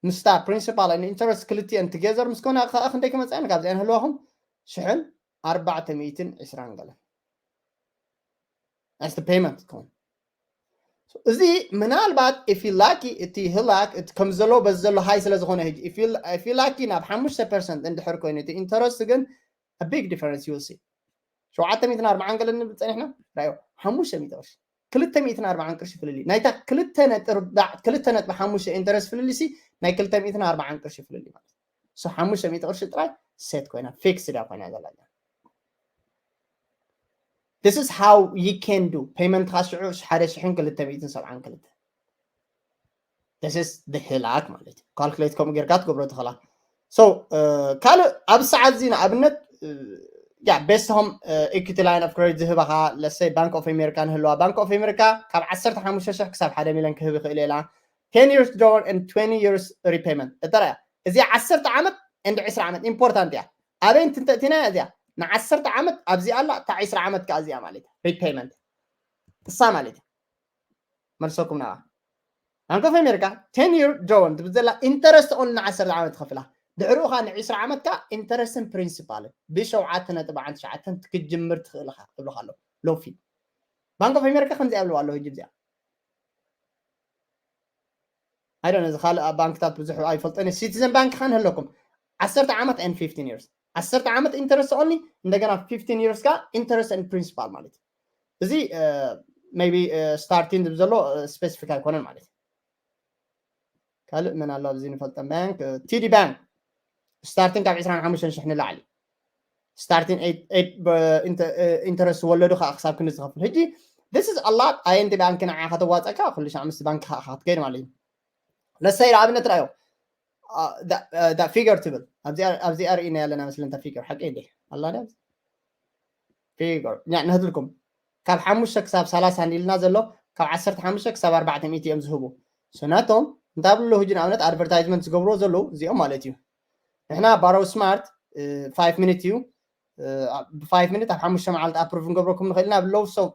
ምስታ ፕሪንሲፓል ን ኢንተረስት ክልቲኤን ቱጌዘር ምስ ኮና ከዓ ክንደይ ክመፅኣን? ካብዚኣን ህልዋኹም ሽሕን ኣርባዕተ ሚእትን ዕስራን ገለን። That's the payment ትኸውን። እዚ ምናልባት if you lucky እቲ ህላክ እቲ ከም ዘሎ በዚ ዘሎ ሃይ ስለ ዝኾነ ሕጂ if you lucky ናብ ሓሙሽተ ፐርሰንት እንድሕር ኮይኑ እቲ ኢንተረስት ግን a big difference you will see። ሸውዓተ ሚእትን ኣርባዓን ገለን ንብል ፀኒሕና ራዮ ሓሙሽተ ሚእቲ ቅርሺ ክልተ ሚእትን ኣርባዓን ቅርሺ ፍልልይ ናይታ ክልተ ነጥቢ ክልተ ነጥቢ ሓሙሽተ ኢንተረስት ፍልልይ ሲ ናይ ክልተ ሚእትን ኣርባዓን ቅርሺ ፍልልይ ማለት so ሓሙሽተ ሚእቲ ቅርሺ ጥራይ ሴት ኮይና ፊክስድ እያ ኮይና ዘላ። This is how you can do ፔይመንትኻ ሽዑ ሓደ ሽሕን ክልተ ሚእትን ሰብዓን ክልተ This is the ህላክ ማለት እዩ። ካልኩሌት ከምኡ ጌርካ ትገብሮ ትኽእላ። So ካልእ ኣብ ሰዓት እዚ ንኣብነት ያ ቤስት ሆም ኢኩቲ ላይን ኦፍ ክሬዲት ዝህባኻ ለሰይ ባንክ ኦፍ ኣሜሪካ ንህልዋ ባንክ ኦፍ ኣሜሪካ ካብ ዓሰርተ ሓሙሽተ ሽሕ ክሳብ ሓደ ሚልዮን ክህብ ይኽእል ኢላ ten years draw and twenty years repayment እተረያ እዚ ዓሰርተ ዓመት and ዕስራ ዓመት ኢምፖርታንት እያ። ኣበይ እንትንተእቲና እዚኣ ንዓሰርተ ዓመት ኣብዚኣ ኣላ እታ ዕስራ ዓመት ከዓ እዚኣ ማለት ሪፔይመንት እሳ ማለት እያ። መልሰኩም ናባ ባንክ ኦፍ ኣሜሪካ ten year draw ትብል ዘላ ኢንተረስት ኦን ንዓሰርተ ዓመት ትኸፍላ ድሕሪኡ ከዓ ንዕስራ ዓመት ከዓ ኢንተረስትን ፕሪንሲፓልን ብሸውዓተ ነጥቢ ዓንተ ትሽዓተን ክትጅምር ትኽእል ኢኻ ትብሉካ ኣለዉ። ሎፊ ባንክ ኦፍ ኣሜሪካ ከምዚ ይብልዋ ኣለዉ ሕጂ እዚኣ ኣይዶነ እዚ ካልእ ኣብ ባንክታት ብዙሕ ኣይፈልጠን። ሲቲዘን ባንክ ከዓ ንህለኩም ዓሰርተ ዓመት and fifteen years ዓሰርተ ዓመት ኢንተረስት ኦንሊ እንደገና fifteen years ከዓ ኢንተረስት and ፕሪንሲፓል ማለት እዩ። እዚ maybe ስታርቲን ዝብል ዘሎ ስፔሲፊክ ኣይኮነን ማለት እዩ። ካልእ መን ኣሎ ኣብዚ ንፈልጠን ባንክ? ቲዲ ባንክ ስታርቲን ካብ ዕስራን ሓሙሽተን ሽሕ ንላዕሊ ስታርቲን ኢንተረስት ወለዱ ከዓ ክሳብ ክንዲ ዝኸፍል ሕጂ this is a lot ኣየንቲ ባንክ ንዓ ከተዋፀካ ኩሉ ሻዕ ምስ ባንክ ከዓ ክትከይድ ማለት እዩ። ለሰይ ንኣብነት ርኣዮ ፊገር ትብል ኣብዚኣ ርእና ያለና መስለንታ ፊገር ሓቂ እንዴ ኣላ ፊገር ያ ንህትልኩም ካብ ሓሙሽተ ክሳብ ሰላሳ እንዲልና ዘሎ ካብ ዓሰርተ ሓሙሽተ ክሳብ ኣርባዕተ ሚእቲ እዮም ዝህቡ። ስናቶም እንታይ ብሎ ህጂ ንኣብነት ኣድቨርታይዝመንት ዝገብርዎ ዘለዉ እዚኦም ማለት እዩ። ንሕና ባሮ ስማርት ፋይቭ ሚኒት እዩ። ብፋይቭ ሚኒት ኣብ ሓሙሽተ መዓልቲ ኣፕሩቭ ንገብረኩም ንኽእል ኢና ብለው ሰው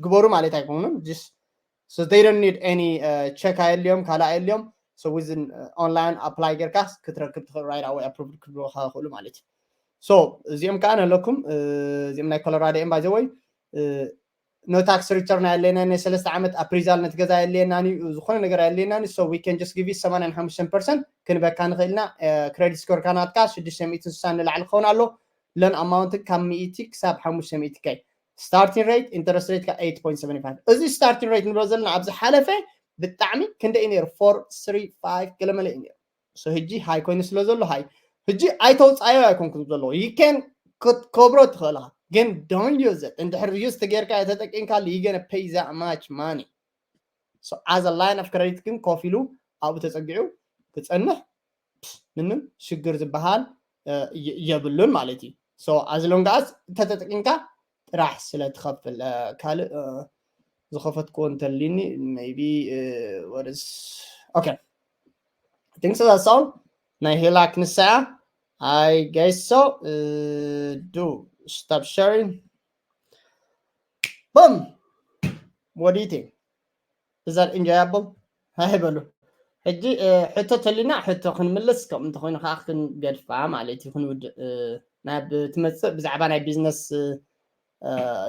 ግበሩ ማለት ኣይኮኑን። So they don't need any check ኣየድልዮም ካልእ ኣየድልዮም። So within online apply ጌርካ ክትረክብ ትኽእል right away ኣፕሩቭ ክብሉኻ ይኽእሉ ማለት እዩ። So እዚኦም ከዓ ነለኩም እዚኦም ናይ ኮሎራዶ እዮም by the way no tax return ኣየድልየና ናይ ሰለስተ ዓመት ኣፕሪዛል ነቲ ገዛ ኣየድልየና ዝኾነ ነገር ኣየድልየና። So we can just give you ሰማንያን ሓሙሽተን ፐርሰንት ክንበካ ንኽእል ኢና። ክሬዲት ስኮርካ ናትካ ሽዱሽተ ሚእትን ስሳን ንላዕሊ ክኸውን ኣሎ። ሎን ኣማውንት ካብ ሚእቲ ክሳብ ሓሙሽተ ሚእቲ ከይ ስታርቲንግ ሬት ኢንተረስት ሬት ካ ኤይት ፖይንት ሰቨን ፋይቭ እዚ ስታርቲንግ ሬት ንብሎ ዘለና ኣብ ዝሓለፈ ብጣዕሚ ክንደይ ነይሩ ፎር ስሪ ፋይቭ ገለመለ እዩ ነይሩ። So ህጂ ሃይ ኮይኑ ስለ ዘሎ ሃይ ህጂ ኣይተውፃዮ ኣይኮንኩም ዘለዎ you can ክትከብሮ ትኽእል ኢኻ። ግን don't use it። እንድሕር use ተጌርካ ተጠቂምካሉ you gonna pay that much money። So as a line of credit ግን ኮፍ ኢሉ ኣብኡ ተጸጊዑ ክጸንሕ ምንም ሽግር ዝበሃል የብሉን ማለት እዩ። So as long as ተተጠቂምካ ጥራሕ ስለ ትኸፍል ካልእ ዝኸፈትክዎ እንተሊኒ maybe what is okay I think so that's all። ናይ ሄላክ ንሳ I guess so. Do stop sharing. Boom. What do you think? Is that enjoyable? ኣይበሉ። ሕጂ ሕቶ ተሊና ሕቶ ክንምልስ፣ ከምኡ እንተኾይኑ ከዓ ክንገድፋ ማለት እዩ። ክንውድእ ናብ ትመፅእ ብዛዕባ ናይ ቢዝነስ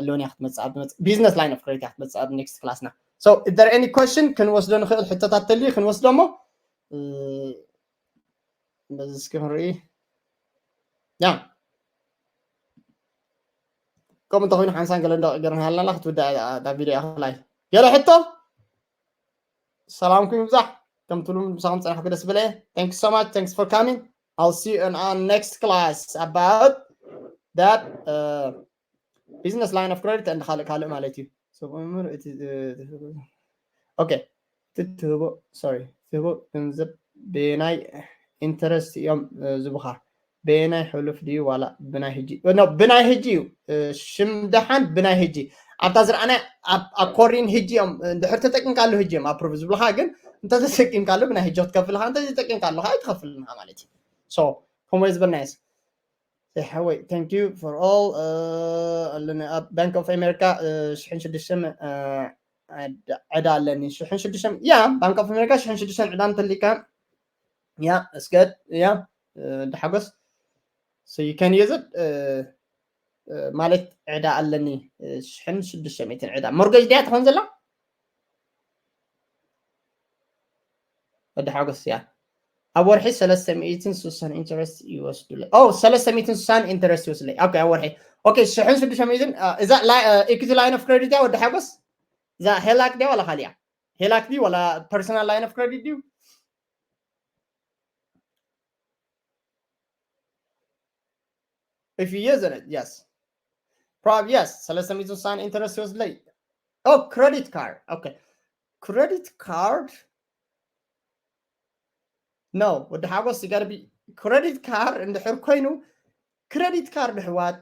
ሎን እያ ክትመፅእ ኣብ ትመፅእ ቢዝነስ ላይን ኦፍ ክሬዲት እያ ክትመፅእ ኣብ ኔክስት ክላስና። So is there any question? ክንወስዶ ንኽእል ሕቶታት ተልዩ ክንወስዶ እሞ በዚ እስኪ ክንርኢ። ያ ከምኡ እንተኾይኑ ሓንሳን ገለ እንዳ ገርና ሃልና ክትውዳእ እዛ ቪድዮ እያ። ከላይ ገለ ሕቶ ሰላምኩም ይብዛሕ። ከም ትብሉ ምሳኹም ጸናሕኩ ደስ ብለ። Thank you so much. Thanks for coming. I'll see you in our next class about that uh, business line of credit and ካልእ ካልእ ማለት እዩ። Okay. ትትህቦ sorry ትህቦ ገንዘብ ብናይ ኢንተረስት እዮም ዝብኻ። ብናይ ሕሉፍ ድዩ ዋላ ብናይ ሕጂ? ብናይ ሕጂ እዩ። ሽም ደሓን ብናይ ሕጂ ኣብታ ዝረኣና ኣኮሪን ሕጂ እዮም። እንድሕር ተጠቂምካሉ ሕጂ እዮም ኣፕሩቭ ዝብልኻ፣ ግን እንተተጠቂምካሉ ብናይ ሕጂ ክትከፍልኻ፣ እንተተጠቂምካሉ ከዓ ኣይትኸፍልን ኢኻ ማለት እዩ። So ከምኡ ዝበልናዮስ ሓወይ thank you for all ኣለና ኣብ ባንክ ኦፍ ኣሜሪካ ሽሕን ሽዱሽተን ዕዳ ኣለኒ። ሽሕን ሽዱሽተን ያ ባንክ ኦፍ ኣሜሪካ ሽሕን ሽዱሽተን ዕዳ እንተሊካ ያ እስገድ ያ ዳሓጎስ so you can use it ማለት ዕዳ ኣለኒ ሽሕን ሽዱሽተ ሚእትን ዕዳ ሞርገጅ ድያ ትኾን ዘላ ወዲ ሓጎስ ያ ኣብ ወርሒ ሰለስተ ሚእትን ስሳን ኢንተረስት ይወስዱለይ። ኦ ሰለስተ ሚእትን ስሳን ኢንተረስት ይወስዱለይ። ኦኬ ኣብ ወርሒ ኦኬ ሽሕን ሽዱሽተ ሚእትን እዛ ኢኩቲ ላይን ኦፍ ክሬዲት ያ ወዲ ሓጎስ እዛ ሄላክ ድያ ዋላ ካልያ? ሄላክ ድዩ ዋላ ፐርሰናል ላይን ኦፍ ክሬዲት ድዩ? If you use it, yes. Probably yes. ሰለስተ ሚእትን ስሳን ኢንተረስት ይወስድለይ። Oh, credit card. Okay. Credit card. No, ወዲ ሓጎስ you gotta be credit card እንድሕር ኮይኑ ክሬዲት ካርድ ኣሕዋት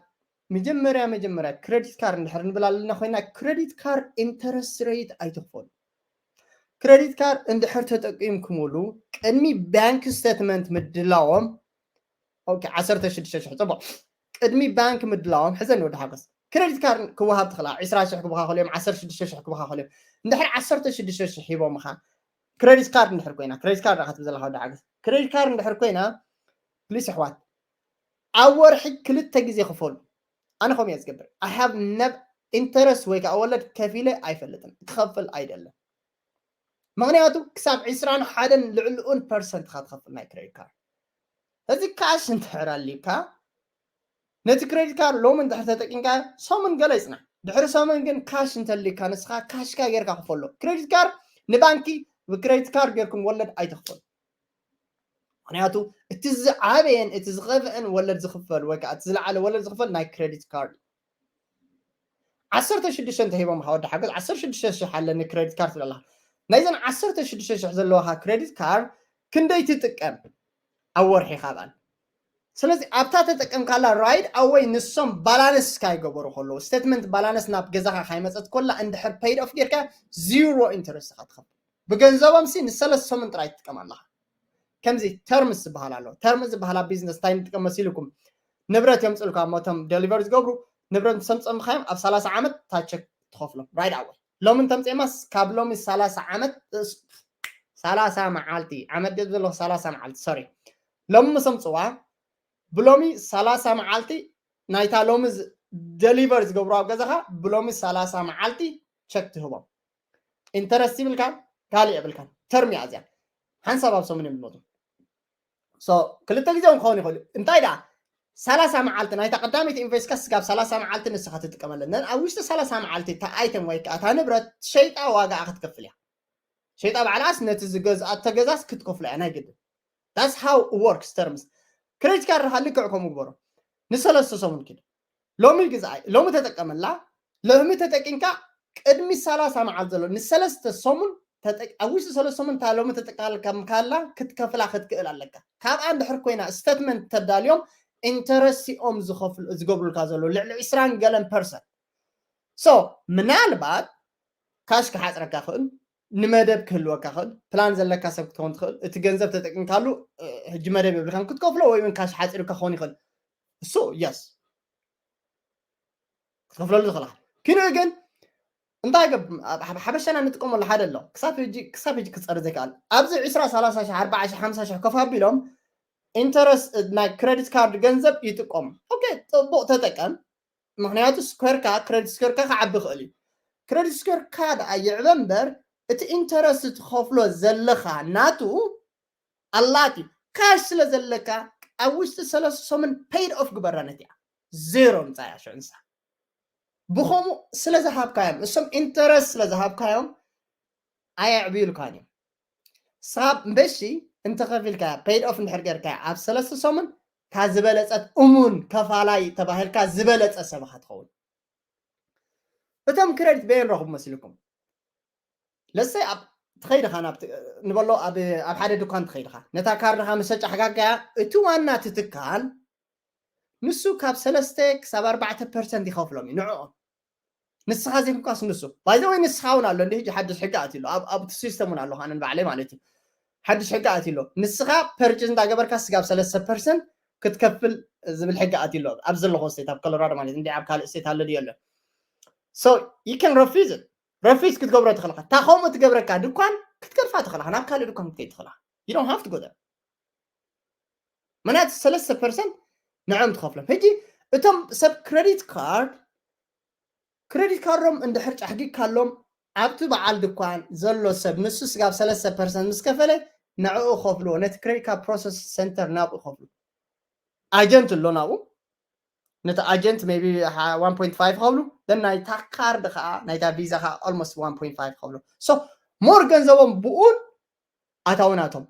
መጀመርያ መጀመርያ ክሬዲት ካርድ እንድሕር ንብል ኣለና ኮይና ክሬዲት ካርድ ኢንተረስት ሬት ኣይትኽፈሉ። ክሬዲት ካርድ እንድሕር ተጠቂምኩምሉ ቅድሚ ባንክ ስቴትመንት ምድላዎም ኦኬ ዓሰርተ ሽዱሽተ ሽሕ ጽቡቕ ቅድሚ ባንክ ምድላዎም ሕዘን ወዲ ሓጎስ ክሬዲት ካርድ ክወሃብ ትኽእላ ዕስራ ሽሕ ክብኻ ከልዮም ዓሰርተ ሽዱሽተ ሽሕ ክብኻ ከልዮም እንድሕር ዓሰርተ ሽዱሽተ ሽሕ ሂቦምኻ ክሬዲት ካርድ እንድሕር ኮይና ክሬዲት ካርድ ኢኻ ትብል ዘለኻ ወዲ ሓጎስ ክሬዲት ካርድ እንድሕር ኮይና ፕሊስ ኣሕዋት ኣብ ወርሒ ክልተ ግዜ ክፈሉ ኣነ ከምኡ እየ ዝገብር I have never interest ወይ ከዓ ወለድ ከፊለ ኣይፈልጥን ክኸፍል ኣይደለን ምኽንያቱ ክሳብ ዕስራን ሓደን ልዕልኡን ፐርሰንት ኢኻ ትኸፍል ናይ ክሬዲት ካርድ እዚ ካሽ እንድሕር ኣልዩካ ነቲ ክሬዲት ካርድ ሎሚ እንድሕር ተጠቂምካ ሰሙን ገለ ይፅናሕ ድሕሪ ሰሙን ግን ካሽ እንተልዩካ ንስኻ ካሽካ ጌርካ ክፈሎ ክሬዲት ካርድ ንባንኪ ብክሬዲት ካርድ ጌርኩም ወለድ ኣይትኽፈሉ ምክንያቱ እቲ ዝዓበየን እቲ ዝኸፍአን ወለድ ዝኽፈል ወይ ከዓ እቲ ዝለዓለ ወለድ ዝኽፈል ናይ ክሬዲት ካርድ ዓሰርተ ሽዱሽተ እንተሂቦም ወዲ ሓገዝ ዓሰርተ ሽዱሽተ ሽሕ ኣለኒ ክሬዲት ካርድ ትብል ኣለካ ናይዘን ዓሰርተ ሽዱሽተ ሽሕ ዘለዋካ ክሬዲት ካርድ ክንደይ ትጥቀም ኣብ ወርሒ ካብኣን ስለዚ ኣብታ ተጠቀምካላ ራይድ ኣወይ ንሶም ባላንስ ካይገበሩ ከለዉ ስቴትመንት ባላንስ ናብ ገዛኻ ካይመፀት ኮላ እንድሕር ፔይድ ኦፍ ጌርካ ዚሮ ኢንተረስት ኢኻ ትኸፍል ብገንዘቦም ሲ ንሰለስተ ሰሙን ጥራይ ትጥቀም ኣለኻ ከምዚ ተርምስ ዝበሃል ኣሎ ተርምስ ዝበሃል ኣብ ቢዝነስ እንታይ ንጥቀም መሲልኩም ንብረት የምፅልካ እሞ እቶም ደሊቨር ዝገብሩ ንብረት ምስ ኣምፀምኻዮም ኣብ ሰላሳ ዓመት ታቸክ ትኸፍሎም ራይድ ኣወይ ሎሚ እንተምፅኤማስ ካብ ሎሚ ሰላሳ ዓመት ሰላሳ መዓልቲ ዓመት ድብ ዘለኹ ሰላሳ መዓልቲ ሶሪ ሎሚ ምስ ኣምፅዋ ብሎሚ ሰላሳ መዓልቲ ናይታ ሎሚ ደሊቨር ዝገብሩ ኣብ ገዛኻ ብሎሚ ሰላሳ መዓልቲ ቸክ ትህቦም ኢንተረስት ይብልካ ካልእ የብልካ ተርም እያ እዚኣ ሓንሳብ ኣብ ሰሙን እዮም ዝመፁ ክልተ ግዜ እውን ክኸውን ይኽእሉ እንታይ ደኣ ሰላሳ መዓልቲ ናይታ ቀዳመይቲ ኢንቨስካ ስጋብ ሰላሳ መዓልቲ ንስኻ ትጥቀመለን ነን ኣብ ውሽጢ ሰላሳ መዓልቲ እታ ኣይተም ወይ ከዓ እታ ንብረት ሸይጣ ዋጋኣ ክትከፍል እያ ሸይጣ ባዕላስ ነቲ ዝገዝኣቶ ገዛስ ክትከፍሎ እያ ናይ ግድን that's how works terms ክሬዲት ካርድ ካ ልክዕ ከምኡ ግበሮ ንሰለስተ ሰሙን ኪድ ሎሚ ግዛይ ሎሚ ተጠቀመላ። ሎሚ ተጠቂምካ ቅድሚ ሰላሳ መዓልቲ ዘሎ ንሰለስተ ሰሙን ተጠቅ- ኣብ ውሽጢ ሰለስተ ሰሙን እታ ሎሚ ተጠቃልካ ካላ ክትከፍላ ክትክእል ኣለካ። ካብኣ እንድሕር ኮይና ስተትመንት ተዳልዮም ኢንተረስት እዮም ዝገብሩልካ ዘሎ ልዕሊ ዕስራን ገለን ፐርሰንት። ሶ ምናልባት ካሽ ክሓፅረካ ክእል፣ ንመደብ ክህልወካ ክእል፣ ፕላን ዘለካ ሰብ ክትኸውን ትኽእል። እቲ ገንዘብ ተጠቂምካሉ ሕጂ መደብ የብልካን ክትከፍሎ ወይ እውን ካሽ ሓፂሩካ ክኸውን ይኽእል። እሱ የስ ክትከፍለሉ ትኽእል። ክንኡ ግን እንታይ ሓበሻና ንጥቀመሉ ሓደ ኣሎ። ክሳብ ሕጂ ክሳብ ሕጂ ክፀር ዘይከኣል ኣብዚ ዕስራ ሰላሳ ሺሕ ኣርባዓ ሺሕ ሓምሳ ሺሕ ከፍ ኣቢሎም ኢንተረስት ናይ ክሬዲት ካርድ ገንዘብ ይጥቀሙ። ኦኬ፣ ፅቡቅ ተጠቀም። ምክንያቱ ስኩዌርካ ክሬዲት ስኩዌርካ ክዓቢ ይኽእል እዩ። ክሬዲት ስኩዌርካ ደኣ ይዕበ እምበር እቲ ኢንተረስት ትኸፍሎ ዘለኻ ናቱ ኣላት እዩ። ካሽ ስለ ዘለካ ኣብ ውሽጢ ሰለስተ ሰሙን ፔይድ ኦፍ ግበራ ነቲኣ ዜሮ ምፃያ ሽዑ ንሳ ብኸምኡ ስለ ዝሃብካዮም እሶም ኢንተረስት ስለ ዝሃብካዮም ኣየዕብዩልካን እዮም። ሳብ እምበሺ እንተኸፊልካ ፔይድ ኦፍ እንድሕር ጌርካ ኣብ ሰለስተ ሰሙን እታ ዝበለፀት እሙን ከፋላይ ተባሂልካ ዝበለፀ ሰብ ኢኻ ትኸውን። እቶም ክረዲት በየን ረኽቡ መሲልኩም? ለሰይ ኣብ ትኸይድኻ ናብ ንበሎ ኣብ ሓደ ድኳን ትኸይድኻ ነታ ካርድኻ መሰጫ ሕጋጋያ እቲ ዋና ትትካል ንሱ ካብ ሰለስተ ክሳብ ኣርባዕተ ፐርሰንት ይኸፍሎም እዩ ንዕኦም። ንስኻ ዘይኮንካስ ንሱ ባይዘ ወይ ንስኻ እውን ኣሎ እንዲ ሕጂ ሓድሽ ሕጊ ኣትዩ ኣሎ ኣብቲ ሲስተም እውን ኣለኹ ኣነ ንባዕለይ ማለት እዩ። ሓድሽ ሕጊ ኣትዩ ኣሎ። ንስኻ ፐርችስ እንዳገበርካ ስጋብ ሰለስተ ፐርሰንት ክትከፍል ዝብል ሕጊ ኣትዩ ኣሎ ኣብ ዘለኹ ስቴት ኣብ ኮሎራዶ ማለት እንዲ ኣብ ካልእ ስቴት ኣሎ ድዮ ኣሎ። So you can refuse it. ረፊዝ ክትገብሮ ትኽእልካ እታ ከምኡ ትገብረካ ድኳን ክትገድፋ ትኽእልካ ናብ ካልእ ድኳን ክትከይድ ትኽእልካ። You don't have to go there. ምክንያቱ ሰለስተ ፐርሰንት ንዕኦም ትኸፍሎም። ሕጂ እቶም ሰብ ክሬዲት ካርድ ክሬዲት ካርዶም እንድሕር ጫሕጊግካሎም ኣብቲ በዓል ድኳን ዘሎ ሰብ ንሱ ስጋብ ሰለስተ ፐርሰንት ምስ ከፈለ ንዕኡ ከፍልዎ ነቲ ክሬዲት ካርድ ፕሮሰስ ሰንተር ናብኡ ከፍሉ። ኣጀንት ኣሎ ናብኡ ነቲ ኣጀንት maybe one point five ከብሉ then ናይታ ካርድ ከዓ ናይታ ቪዛ ከዓ almost one point five ከብሉ። So more ገንዘቦም ብኡን ኣታዊ ናቶም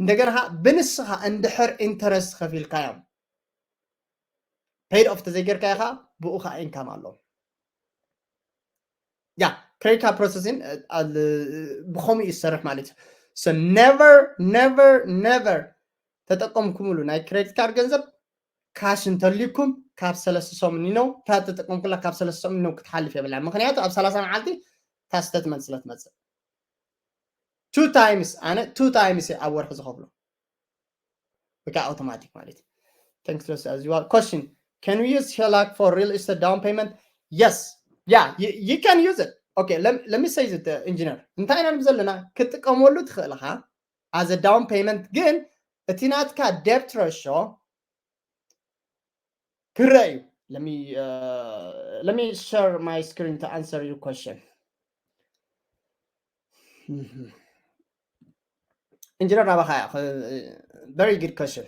እንደገና ከዓ ብንስኻ እንድሕር ኢንተረስት ከፊልካዮም ፔይድ ኦፍ ተዘይጌርካዮ ከዓ ብኡ ከዓ ኢንካም ኣለዎም። ያ ክሬዲት ካርድ ፕሮሰሲንግ ብኸምኡ እዩ ዝሰርሕ ማለት እዩ። So never never never ተጠቀምኩምሉ ናይ ክሬዲት ካርድ ገንዘብ ካሽ እንተልዩኩም ካብ ሰለስተ ሰሙን ነው እታ ተጠቀምኩላ ካብ ሰለስተ ሰሙን ነው ክትሓልፍ የብላ። ምክንያቱ ኣብ ሰላሳ መዓልቲ እታ ስተትመንት ስለ ትመፅእ two times ኣነ two times ኣብ ወርሒ ዝኸፍሎ በቃ ኣውቶማቲክ ማለት እዩ። Thanks to as well. Question: Can we use HELOC for real estate down payment? Yes. Yeah, you, you can use it. Okay, let, let me say it, uh, engineer. እንታይ ኢና ዘለና ክጥቀመሉ ትኽእል ኢኻ as a down payment ግን እቲ ናትካ debt ratio ክረአ እዩ። Let me, uh, let me share my screen to answer your question. ኢንጂነር ናባኻ እያ። Very good question.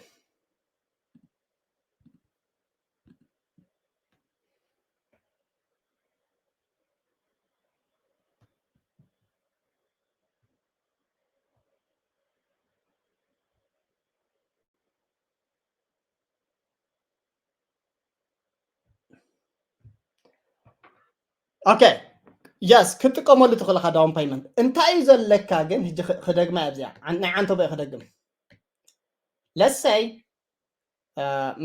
Okay. Yes ክትጥቀመሉ ትኽእል ኢኻ down payment እንታይ እዩ ዘለካ ግን ሕጂ ክደግማ እያ ኣብዚኣ ናይ ዓንተቦ እየ ክደግም። Let's say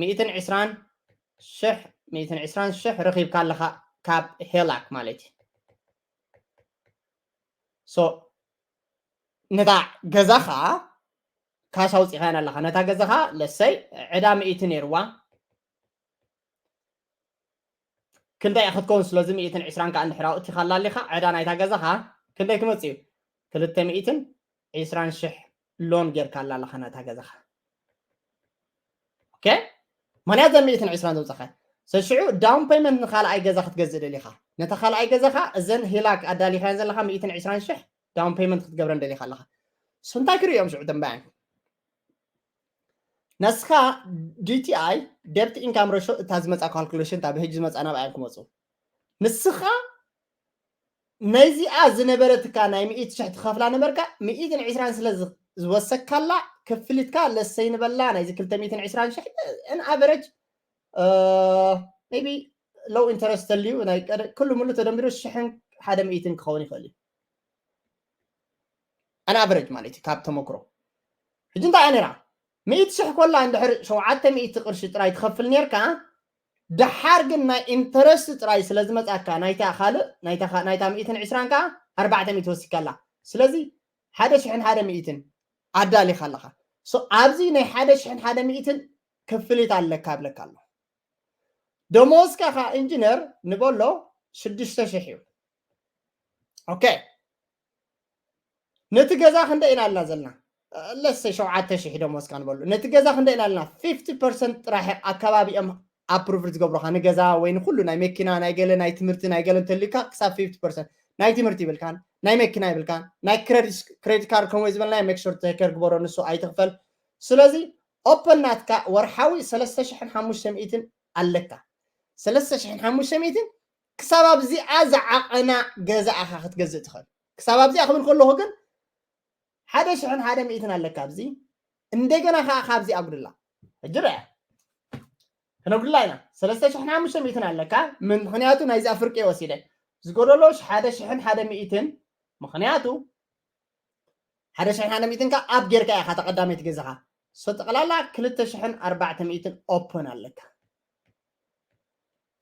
ሚእትን ዕስራን ሽሕ ሚእትን ዕስራን ሽሕ ረኺብካ ኣለኻ ካብ ሄላክ ማለት እዩ። So ነታ ገዛኻ ካሽ ኣውፂኻያን ኣለኻ ነታ ገዛኻ ለሰይ ዕዳ ሚእቲ ነይርዋ ክንደይ ክትከውን ስለዚ ሚእትን ዕስራን ከዓ እንድሕር ኣውፅኻላ ኣሊኻ ዕዳ ናይታ ገዛኻ ክንደይ ክመፅእ እዩ ክልተ ሚእትን ዕስራን ሽሕ ሎን ጌርካላ ኣለኻ ናታ ገዛኻ okay ምክንያት ዘን ሚእትን ዕስራን ዘውፃኻ ሰሽዑ down payment ንካልኣይ ገዛ ክትገዝእ ደሊኻ ነታ ካልኣይ ገዛኻ እዘን ሄላክ ኣዳሊኻያን ዘለኻ ሚእትን ዕስራን ሽሕ down payment ክትገብረን ደሊኻ ኣለኻ እንታይ ክርእዮም ሽዑ ተን ባንክ ነስኻ DTI debt income ratio እታ ዝመፃ calculation እታ ብሕጂ ዝመፃ ናብኣዮም ክመፁ ንስኻ ነዚኣ ዝነበረትካ ናይ ሚእቲ ሽሕ ትኸፍላ ነበርካ ሚእትን ዕስራን ስለ ዝወሰካላ ክፍሊትካ ለሰይ ንበላ ናይዚ ክልተ ሚእትን ዕስራን ሽሕ an average maybe low interest ተልዩ ናይ ቀደ- ኩሉ ሙሉ ተደሚሩ ሽሕን ሓደ ሚእትን ክኸውን ይኽእል እዩ። ኣን ኣቨሬጅ ማለት እዩ ካብ ተመክሮ። ሕጂ እንታይ እያ ነይራ? ሚእቲ ሽሕ ኮላ እንድሕር ሸውዓተ ሚእቲ ቅርሺ ጥራይ ትኸፍል ነርካ፣ ደሓር ግን ናይ ኢንተረስት ጥራይ ስለ ዝመጻካ ናይታ ካልእ ናይታ ኻ- ናይታ ሚእትን ዕስራን ከኣ ኣርባዕተ ሚእቲ ወሲካላ። ስለዚ ሓደ ሽሕን ሓደ ሚእትን ኣዳሊኻ ኣለኻ። So ኣብዚ ናይ ሓደ ሽሕን ሓደ ሚእትን ክፍሊት ኣለካ ብለካ ኣሎ። ደሞዝካ ከኣ ኢንጂነር ንበሎ ሽዱሽተ ሽሕ እዩ። ኦኬ፣ ነቲ ገዛ ክንደ ኢና ኣልና ዘለና? ለሰ ሸውዓተ ሽሕ ደሞዝካ ንበሉ። ነቲ ገዛ ክንደ ኢና ኣልና? ፊፍቲ ፐርሰንት ጥራሕ ኣካባቢ እዮም ኣፕሩቭ ዝገብሩኻ ንገዛ ወይ ንኩሉ ናይ መኪና ናይ ገለ ናይ ትምህርቲ ናይ ገለ እንተልካ ክሳብ ፊፍቲ ፐርሰንት ናይ ትምህርቲ ይብልካን ናይ መኪና ይብልካን ናይ ክሬዲት ካርድ ከምኡ ዝበልና ሜክ ሹር ቴከር ግበሮ ንሱ ኣይትኽፈል። ስለዚ ኦፐን ናትካ ወርሓዊ ሰለስተ ሽሕን ሓሙሽተ ሚእትን ኣለካ። ሰለስተ ሽሕን ሓሙሽተ ሚእትን ክሳብ ኣብዚኣ ዝዓቐና ገዛ ኢኻ ክትገዝእ ትኽእል። ክሳብ ኣብዚኣ ክብል ከለኹ ግን ሓደ ሽሕን ሓደ ሚእትን ኣለካ ኣብዚ እንደገና ከዓ ካብዚ ኣጉድላ ሕጂ ርአ ክነጉድላ ኢና። ሰለስተ ሽሕን ሓሙሽተ ሚእትን ኣለካ ምክንያቱ ናይዚ ኣፍርቂ ወሲደ ዝጎደሎ ሓደ ሽሕን ሓደ ሚእትን ምክንያቱ ሓደ ሽሕን ሓደ ሚእትን ከ ኣብ ጌርካ ኢኻ ተቐዳመይቲ ገዛኻ። So ጠቕላላ ክልተ ሽሕን ኣርባዕተ ሚእትን ኦፐን ኣለካ።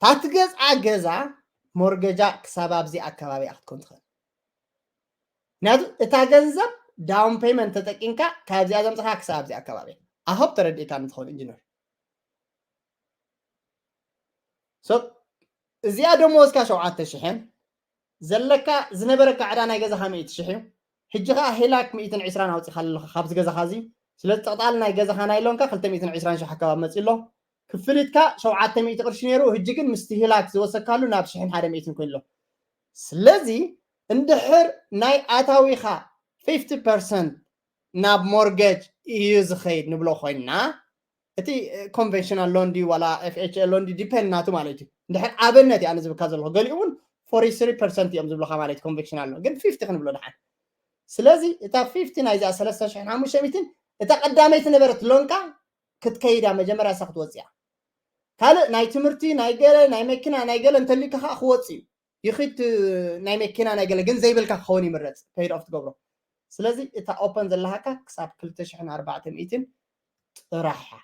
ታትገዝኣ ገዛ ሞርገጃ ክሳብ ኣብዚ ኣካባቢ እያ ክትኮን ትኽእል። ምክንያቱ እታ ገንዘብ ዳውን ፔመንት ተጠቂምካ ካብዚኣ ዘምፅኻ ክሳብ ኣብዚ ኣካባቢ ኣሆብ ተረዲእካ እንትኸውን ኢንጂነር። So እዚኣ ደሞዝካ ሸውዓተ ሽሕን ዘለካ ዝነበረካ ዕዳ ናይ ገዛኻ ሚእቲ ሽሕ እዩ። ሕጂ ከዓ ሄላክ ሚእትን ዕስራን ኣውፂኻ ኣለኻ ካብዚ ገዛኻ እዚ። ስለዚ ጠቕጣሊ ናይ ገዛኻ ናይ ሎንካ ክልተ ሚእትን ዕስራን ሽሕ ኣካባቢ መፂ ኣሎ። ክፍሊትካ ሸውዓተ ሚእቲ ቅርሺ ነይሩ፣ ሕጂ ግን ምስቲ ሄላክ ዝወሰካሉ ናብ ሽሕን ሓደ ሚእትን ኮይኑ ኣሎ። ስለዚ እንድሕር ናይ ኣታዊኻ ፊፍቲ ፐርሰንት ናብ ሞርገጅ እዩ ዝኸይድ ንብሎ ኮይንና እቲ ኮንቨንሽናል ሎን ድዩ ዋላ ኤፍኤችኤ ሎን ድዩ ዲፔንድ ናቱ ማለት እዩ። እንድሕር ኣብነት እያ ዝብካ ዘለኹ ገሊኡ እውን ፎርቲ ስሪ ፐርሰንት እዮም ዝብሉካ ማለት ኮንቨንሽናል ሎን ግን ፊፍቲ ክንብሎ ድሓን። ስለዚ እታ ፊፍቲ ናይዚኣ ሰለስተ ሽሕን ሓሙሽተ ሚእትን እታ ቀዳመይቲ ነበረት ሎንካ ክትከይዳ መጀመርያ እሳ ክትወፅያ ካልእ ናይ ትምህርቲ ናይ ገለ ናይ መኪና ናይ ገለ እንተሊካ ከዓ ክወፅ እዩ። ይኽድ ናይ መኪና ናይ ገለ ግን ዘይብልካ ክኸውን ይምረፅ ፔይድ ኦፍ ትገብሮ። ስለዚ እታ ኦፐን ዘለሃካ ክሳብ ክልተ ሽሕን ኣርባዕተ ሚእትን ጥራሕ እያ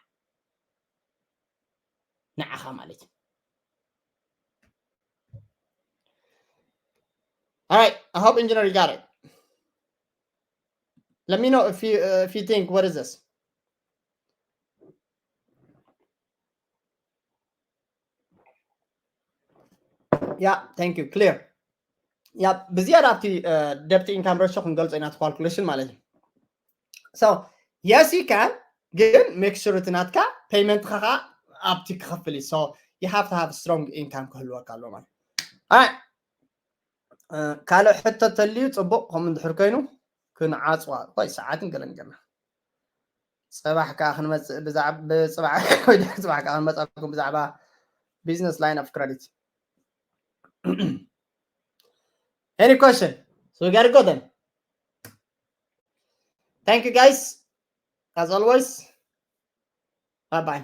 ንዓኻ ማለት እዩ። All right, I hope engineer you got it. Let me know if you uh, if you think what is this? Yeah, thank you. Clear. Yeah, ብዝያዳ ኣብቲ ደብቲ ኢንካም ሬሾ ክንገልጾ ኢና እቲ ካልኩሌሽን ማለት እዩ። So yes you can ግን ሜክ ሹር እቲ ናትካ ፔይመንትካ ከዓ ኣብቲ ክኸፍል እዩ። So you have to have strong income ክህልወካ ኣለዎ ማለት እዩ። ካልእ ሕቶ ተልዩ ፅቡቅ ከምኡ እንድሕር ኮይኑ ክንዓፅዋ ወይ ሰዓትን ገለን ገና ፅባሕ ከዓ ክንመፅእ ብዛዕባ ብፅባሕ ወይ ድሕሪ ፅባሕ ከዓ ክንመፃኩም ብዛዕባ business line of credit. Any question? So we gotta go then. Thank you guys. As always. Bye bye.